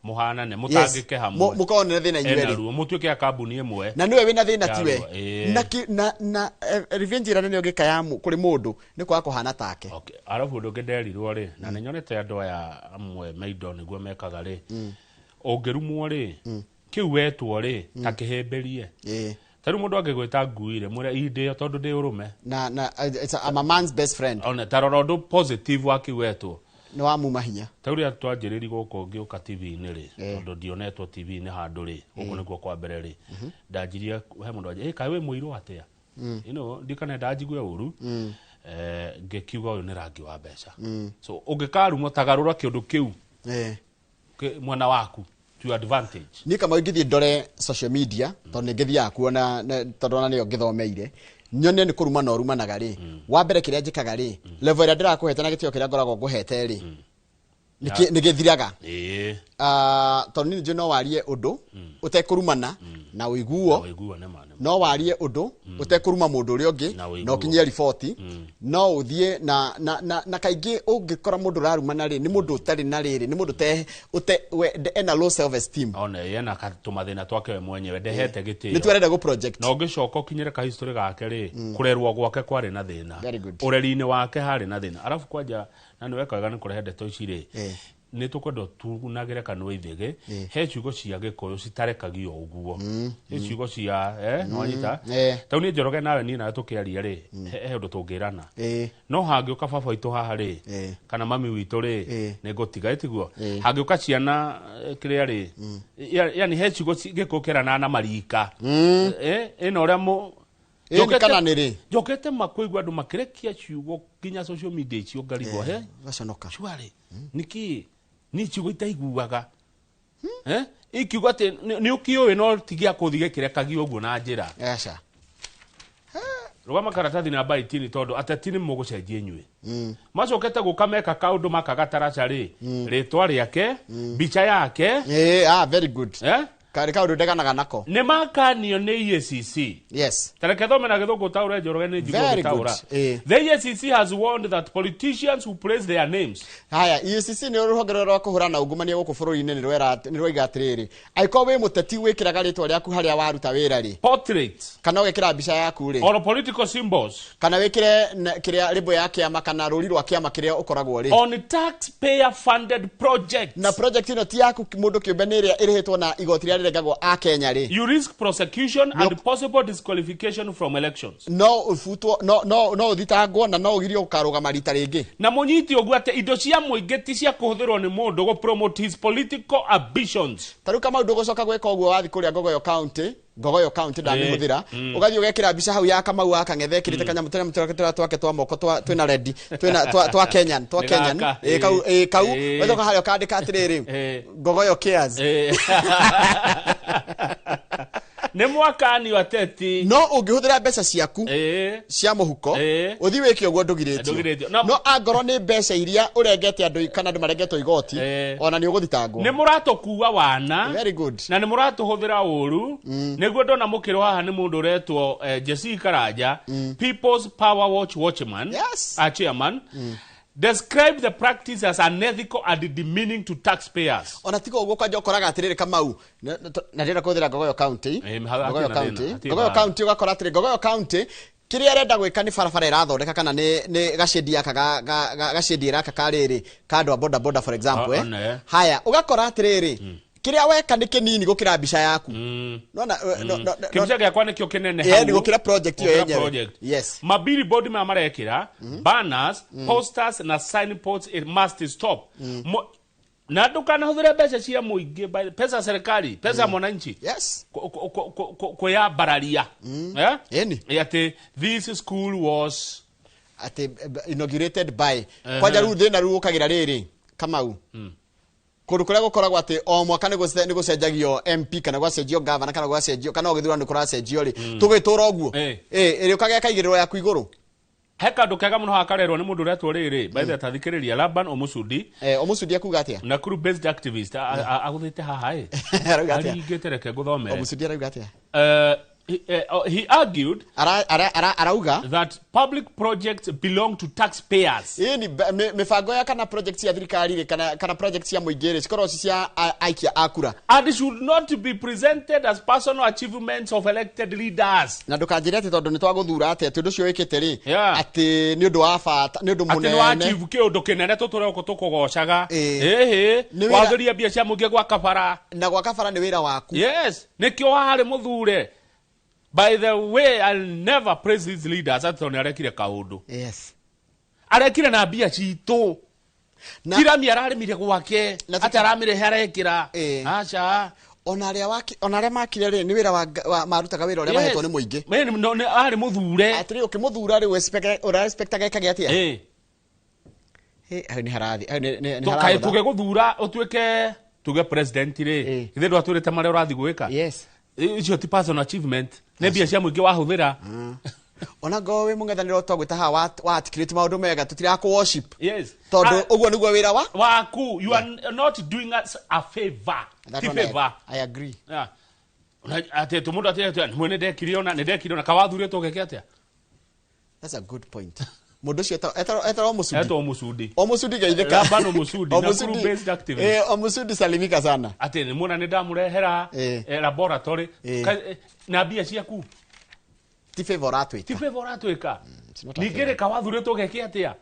Mũhanane, mũtangĩke hamwe. Mũkorwo na thĩna inyuĩ Ena erĩ. ruo, mũtuĩke a kambuni ĩmwe. Na nĩwe wĩna thĩna tiwe. Ya ruo, Na revenge ĩrĩa nene ũngĩka ya kũrĩ mũndũ nĩ kwaga kũhana take. Okay. Arabu ũndũ ũngĩ nderirwo rĩ, na nĩ nyonete andũ aya amwe maindo nĩguo mekaga rĩ, ũngĩrumwo rĩ, kĩu wetwo rĩ, ta kĩhĩmbĩrie. Ta rĩu mũndũ angĩgwĩta ngui rĩ, mwĩre ii ndĩyo tondũ ndĩ ũrũme. Na, it's a, I'm a man's best friend. Ona, ta rora ũndũ positive wa kĩu wetwo. Nĩ wamuma hinya. Ta rĩu rĩrĩa twanjĩrĩirie gũkũ ngĩũka T V-inĩ rĩ, tondũ ndionetwo T V-inĩ handũ rĩ, gũkũ nĩkuo kwa mbere rĩ, ndanjirie, he mũndũ anjĩrire, kaĩ wĩ mũirũ atĩa? You know, ndikana ndanjigue ũru. Ngĩkiuga ũyũ nĩ rangi wa mbeca. So, ũngĩkarumwo ta garũra kĩũndũ kĩu mwena waku to your advantage. Niĩ kama ingĩthiĩ ndore social media, tondũ nĩ ngĩthiaga kuona, tondũ ona nĩyo ngĩthomeire, nyone nĩ kũruma na ũrumanaga rĩ. Wa mbere kĩrĩa njĩkaga rĩ, level ĩrĩa ndĩrakũhete na gĩtĩo kĩrĩa ngoragwo ngũhete rĩ, nĩ gĩthiraga. Tondũ niĩ nĩnjũĩ no warie ũndũ ũtekũrumana na ũiguo. Na ũiguo, nĩ ma, nĩ ma. No warie ũndũ ũtekũruma mũndũ ũrĩa ũngĩ, Na ũiguo. na ũkinyie riboti. No ũthiĩ na kaingĩ ũngĩkora mũndũ ũrarumana rĩ, nĩ mũndũ ũtarĩ na rĩrĩ, nĩ mũndũ ũte, we, ena low self esteem. Ona ena tũmathĩna twake we mwenyewe, ndehete gĩtĩo. Nĩ twerenda gũ project. Na ũngĩcoka ũkinyĩre ka history gake rĩ, kũrerwo gwake kwarĩ na thĩna. Very good. Ũreri-inĩ wake harĩ na thĩna. Arabu kwanja, na nĩ weka wega nĩ kũrehe ndeto ici rĩ, nĩ tũkwenda tunagĩre kanua ithĩgĩ, he ciugo cia Gĩkũyũ citarekagio ũguo. He ciugo cia, nĩ wanyita? Ta rĩu niĩ Njoroge nawe niĩ nawe tũkĩaria rĩ, he ũndũ tũngĩrana. No hangĩũka baba witũ haha rĩ, kana mami witũ rĩ, nĩ ngũtiga, ĩtiguo? Hangĩũka ciana, kĩrĩa rĩ, yani he ciugo Gĩkũyũ kĩranaga na marika. Ĩno ũrĩa Ĩĩ, nĩ kana nĩ rĩ? Njokete ma kũigua andũ makĩrekia ciugo nginya social media icio ngarigwo, he? Gaconoka. Surely, nĩkĩ? Nĩ ciugo itaiguaga. Ikiuga atĩ nĩ ũkĩũĩ no ti gĩa kũthiĩ gĩkĩrekagio ũguo na njĩra. Aca. Rũgama karatathi namba 18 tondũ ateti nĩ mũgũcenjia inyuĩ. Macokete gũka meka kaũndũ makaga taraca rĩ, rĩtwa rĩake, mbica yake. Very good. Karĩ kaũndũ ndeganaga nako. Nĩ makanio nĩ EACC. Tareke thome na gĩthũngũ taũre Njoroge nĩ njiguo Very good. gĩtaũra. The EACC has warned that politicians who place their names. Haya, EACC nĩ rũhonge rũrĩa rwa kũhũrana na ungumania gũkũ bũrũri-inĩ nĩ rwaiga atĩrĩrĩ, angĩkorwo wĩ mũteti wĩkĩraga rĩtwa rĩaku harĩa waruta wĩra rĩ. Portrait. Kana ũgekĩra mbica yaku rĩ. Or political symbols. Kana wĩkĩre kĩrĩa rĩmbo ya kĩama kana rũri rwa kĩama kĩrĩa ũkoragwo rĩ. On taxpayer funded projects. Na project ĩno ti yaku mũndũ kĩũmbe nĩ ĩrĩa ĩrĩhĩtwo na igoti rĩrĩa rĩrengagwo a Kenya rĩ. You risk prosecution and possible disqualification from elections. No ũbutwo, no, no, no ũthitangwo na no ũgirio gũkarũgama rita rĩngĩ. Na mũnyite ũguo atĩ indo cia mũingĩ ti cia kũhũthĩrwo nĩ mũndũ gũ promote his political ambitions. Ta rĩu Kamau ndũgũcoka gwĩka ũguo wathiĩ kũrĩa Ngogoyo County, Ngogoyo County ndamĩhũthĩra. Ũgathiĩ ũgekĩra mbica hau ya Kamau wa Kang'ethe ekĩrĩte kanyamũ tũrĩa tũrĩa twake twa moko twa twĩna ready, twĩna twa Kenyan, twa Nĩ Kenyan. gaka. Kau, kau. Ũgacoka harĩa ũkandĩka atĩrĩrĩ, Ngogoyo cares. Nĩ mwakani wa teti. No ũngĩhũthĩra mbeca ciaku cia mũhuko, ũthiĩ wĩke ũguo ndũgirĩtio. Ndũgirĩtio. No, No angorwo nĩ mbeca iria ũrengete andũ kana andũ marengetwo igoti, ona nĩ ũgũthitangwo. Nĩ mũratũkua wana. Very good. Na nĩ mũratũhũthĩra ũru. Nĩguo ndona mũkĩro haha nĩ mũndũ ũretwo Jesse Karanja, People's Power Watch Watchman, chairman. Describe the practice as unethical and demeaning to taxpayers. Ona tiga ũguo kwanja ũkoraga atĩrĩrĩ Kamau, na ndĩrenda kũhũthĩra Ngogoyo County. Ngogoyo Hatirĩ na County. thĩna, hatirĩ Ngogoyo na County ũgakora atĩrĩ, Ngogoyo County Kĩrĩa arenda gwĩka nĩ barabara ĩrathondeka kana nĩ gacĩndi aka gacĩndi gaka ka rĩrĩ ka andũ a boda boda, for example. One. Haya, ũgakora atĩrĩrĩ, kĩrĩa weka nĩ kĩnini gũkĩra mbica yaku. Nona Kĩbica gĩakwa nĩkĩo kĩnene hau hau gũkĩra project ĩyo gũkĩra yenyewe. Project. Yes. Mabillboard maya marekĩra banners, posters na signposts, it must stop. Na ndũkanahũthĩre mbeca cia mũingĩ, pesa ya serikali, pesa ya mwananchi kwĩyambararia. Eh? Ĩni. Atĩ this school was Atĩ inaugurated by kwanja. Rĩu thĩna rĩu ũkagĩra rĩrĩ, Kamau, kũndũ kũrĩa gũkoragwo atĩ o mwaka nĩ gũcenjagio MP kana gwacenjio governor kana gwacenjio kana o gĩthurano nĩ kũracenjio rĩ, tũgĩtũra ũguo. Ĩrĩ ũkagĩa kaigĩrĩrwo yaku igũrũ. He kandũ kega mũno hakarerwo nĩ mũndũ ũretwo rĩrĩ, by the tathikĩrĩria, Laban Omusudi. Omusudi akuga atĩa? Nakuru based activist agũthĩte haha ĩ Arauga atĩa? Aringĩte, reke ngũthomere. Omusudi arauga atĩa? He argued Arauga that public projects belong to taxpayers. Ĩni mĩbango ya kana project cia thirikari rĩ, kana project cia mũingĩ rĩ, cikoragwo ci cia aikia a kura and should not be presented as personal achievements of elected leaders. Na ndũkanjĩre atĩ tondũ nĩ twagũthura atĩ ũndũ ũcio wĩkĩte rĩ, atĩ nĩ ũndũ wa bata, nĩ ũndũ Atĩ nĩ mũnene. Wachieve kĩũndũ kĩnene tũtũre gũkũ tũkũgocaga. Ĩĩ. Ĩhĩ. Nĩ wĩra- Wahũthĩria mbia cia mũingĩ gwaka bara. Na gwaka bara nĩ wĩra waku. Yes, nĩkĩo warĩ mũthure. By the way, I'll never praise these leaders atĩ tondũ nĩ arekire kaũndũ. Arekire na mbia citũ. Tirami ararĩmire gwake. Atĩ aramĩrĩhe arekĩra. Aca. Ona arĩa makire rĩ, nĩ wĩra wa marutaga wĩra ũrĩa mahetwo nĩ mũingĩ. No, arĩ mũthure. Atĩrĩ, ũkĩmũthura rĩ, ũrespectaga ekage atĩa? Hĩ, hau nĩ harathi hau nĩ Kaĩ haragũtha. tũgĩgũthura ũtuĩke tuge president rĩ, ithe ndwatwĩrĩte marĩa ũrathiĩ gwĩka? Icio ti personal achievement, nĩ mbia cia mũingĩ wahũthĩra. Ona ngorwo wĩ mũng'ethanĩro twagwĩta haha wa articulate maũndũ mega, tũtirakũ worship tondũ ũguo nĩguo wĩra wa waku. You are not doing us a favor. That Ti one favor. I agree. Yeah. Atĩ tũ mũndũ atĩ mwene ndekire ona nĩ ndekire ona kawathurĩtwo geke atĩa? That's a good point. Mũndũ ũcio etagwo Mũsudi. Etwo Mũsudi. O Mũsudi, geithĩka. Laban Omusudi, O Nakuru Musudi. based activist. O Mũsudi, salimika sana. Atĩ nĩ muona nĩ ndamũrehera laboratory na mbia ciaku. Ti favor ũratwĩka. Ti favor ũratwĩka. It's not a Ningĩ rĩ, kawathurĩtwo geke atĩa?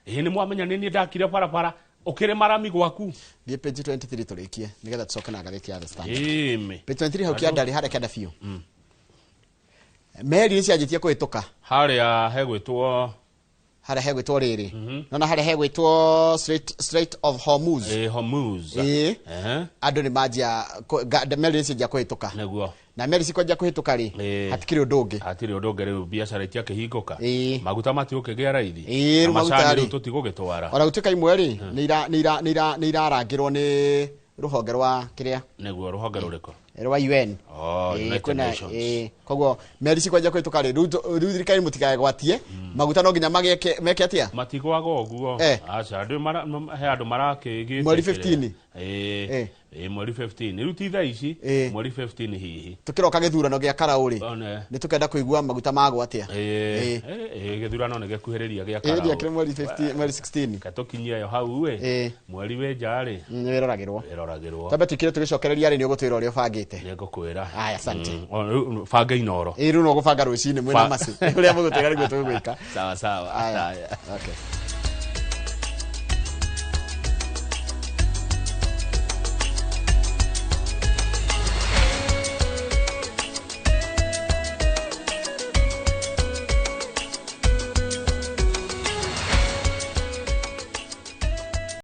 Ĩĩ, nĩ mwamenya nĩ niĩ ndakire barabara, ũkĩrĩ marami gwaku. Thiĩ page 23 tũrĩkie nĩgetha tũcoke na ngathĩti ya The Standard. Ĩmĩ. Page 23, hau kĩanda rĩ, harĩa kĩanda biũ, meri nĩ cianjĩtie kũhĩtũka. Harĩa hegwĩtwo Harĩa hegwĩtwo rĩrĩ, nona harĩa hegwĩtwo Strait of Hormuz. Hormuz. Andũ nĩ manjia meri nĩ cianjia kũhĩtũka. Na meri cikwanjia kũhĩtũka rĩ, hatikĩrĩ ũndũ ũngĩ. Hatirĩ ũndũ ũngĩ, rĩu biacara itiakĩhingũka. Maguta matigũkĩgĩa raithi. Rĩu Na maguta macani rĩ. rĩu tũtigũgĩtwara. Ona gũtuĩka imwe rĩ, nĩ irarangĩrwo nĩ rũhonge rwa kĩrĩa. Nĩguo rũhonge rũrĩkũ? Rwa UN. Oh, United Nations. Koguo meri cikwanjia kũhĩtũka rĩ, rĩu thirikari mũtikagwatie maguta, no nginya mageke meke atĩa? Matigwaga ũguo. Aca, andũ he andũ marakĩgĩte. Mweri 15? Ĩĩ, mweri 15 rĩu, ti thaa ici. Mweri 15 hihi. Tũkĩroka gĩthurano gĩa karaũ rĩ, One. nĩ tũkenda kũigua maguta magwo atĩa. Ĩĩ, gĩthurano nĩ gĩkuhĩrĩria gĩa Ĩĩ, karaũ. ndiakĩrĩ mweri 15, mweri 16. Reke tũkinyie yo hau ĩ. Mweri wĩ nja rĩ, Nĩ wĩroragĩrwo. Ĩroragĩrwo. Twambe tũikire tũgĩcokereria rĩ, nĩ ũgũtwĩra ũrĩa ũbangĩte. Nĩ ngũkwĩra. Aya, asante. O, rĩu banga inoro. Ĩĩ, rĩu no gũbanga rũcinĩ mwĩna macĩ ũrĩa mũgũtwĩra nĩguo tũgwĩka. Sawa sawa. Aya. Haya. Okay.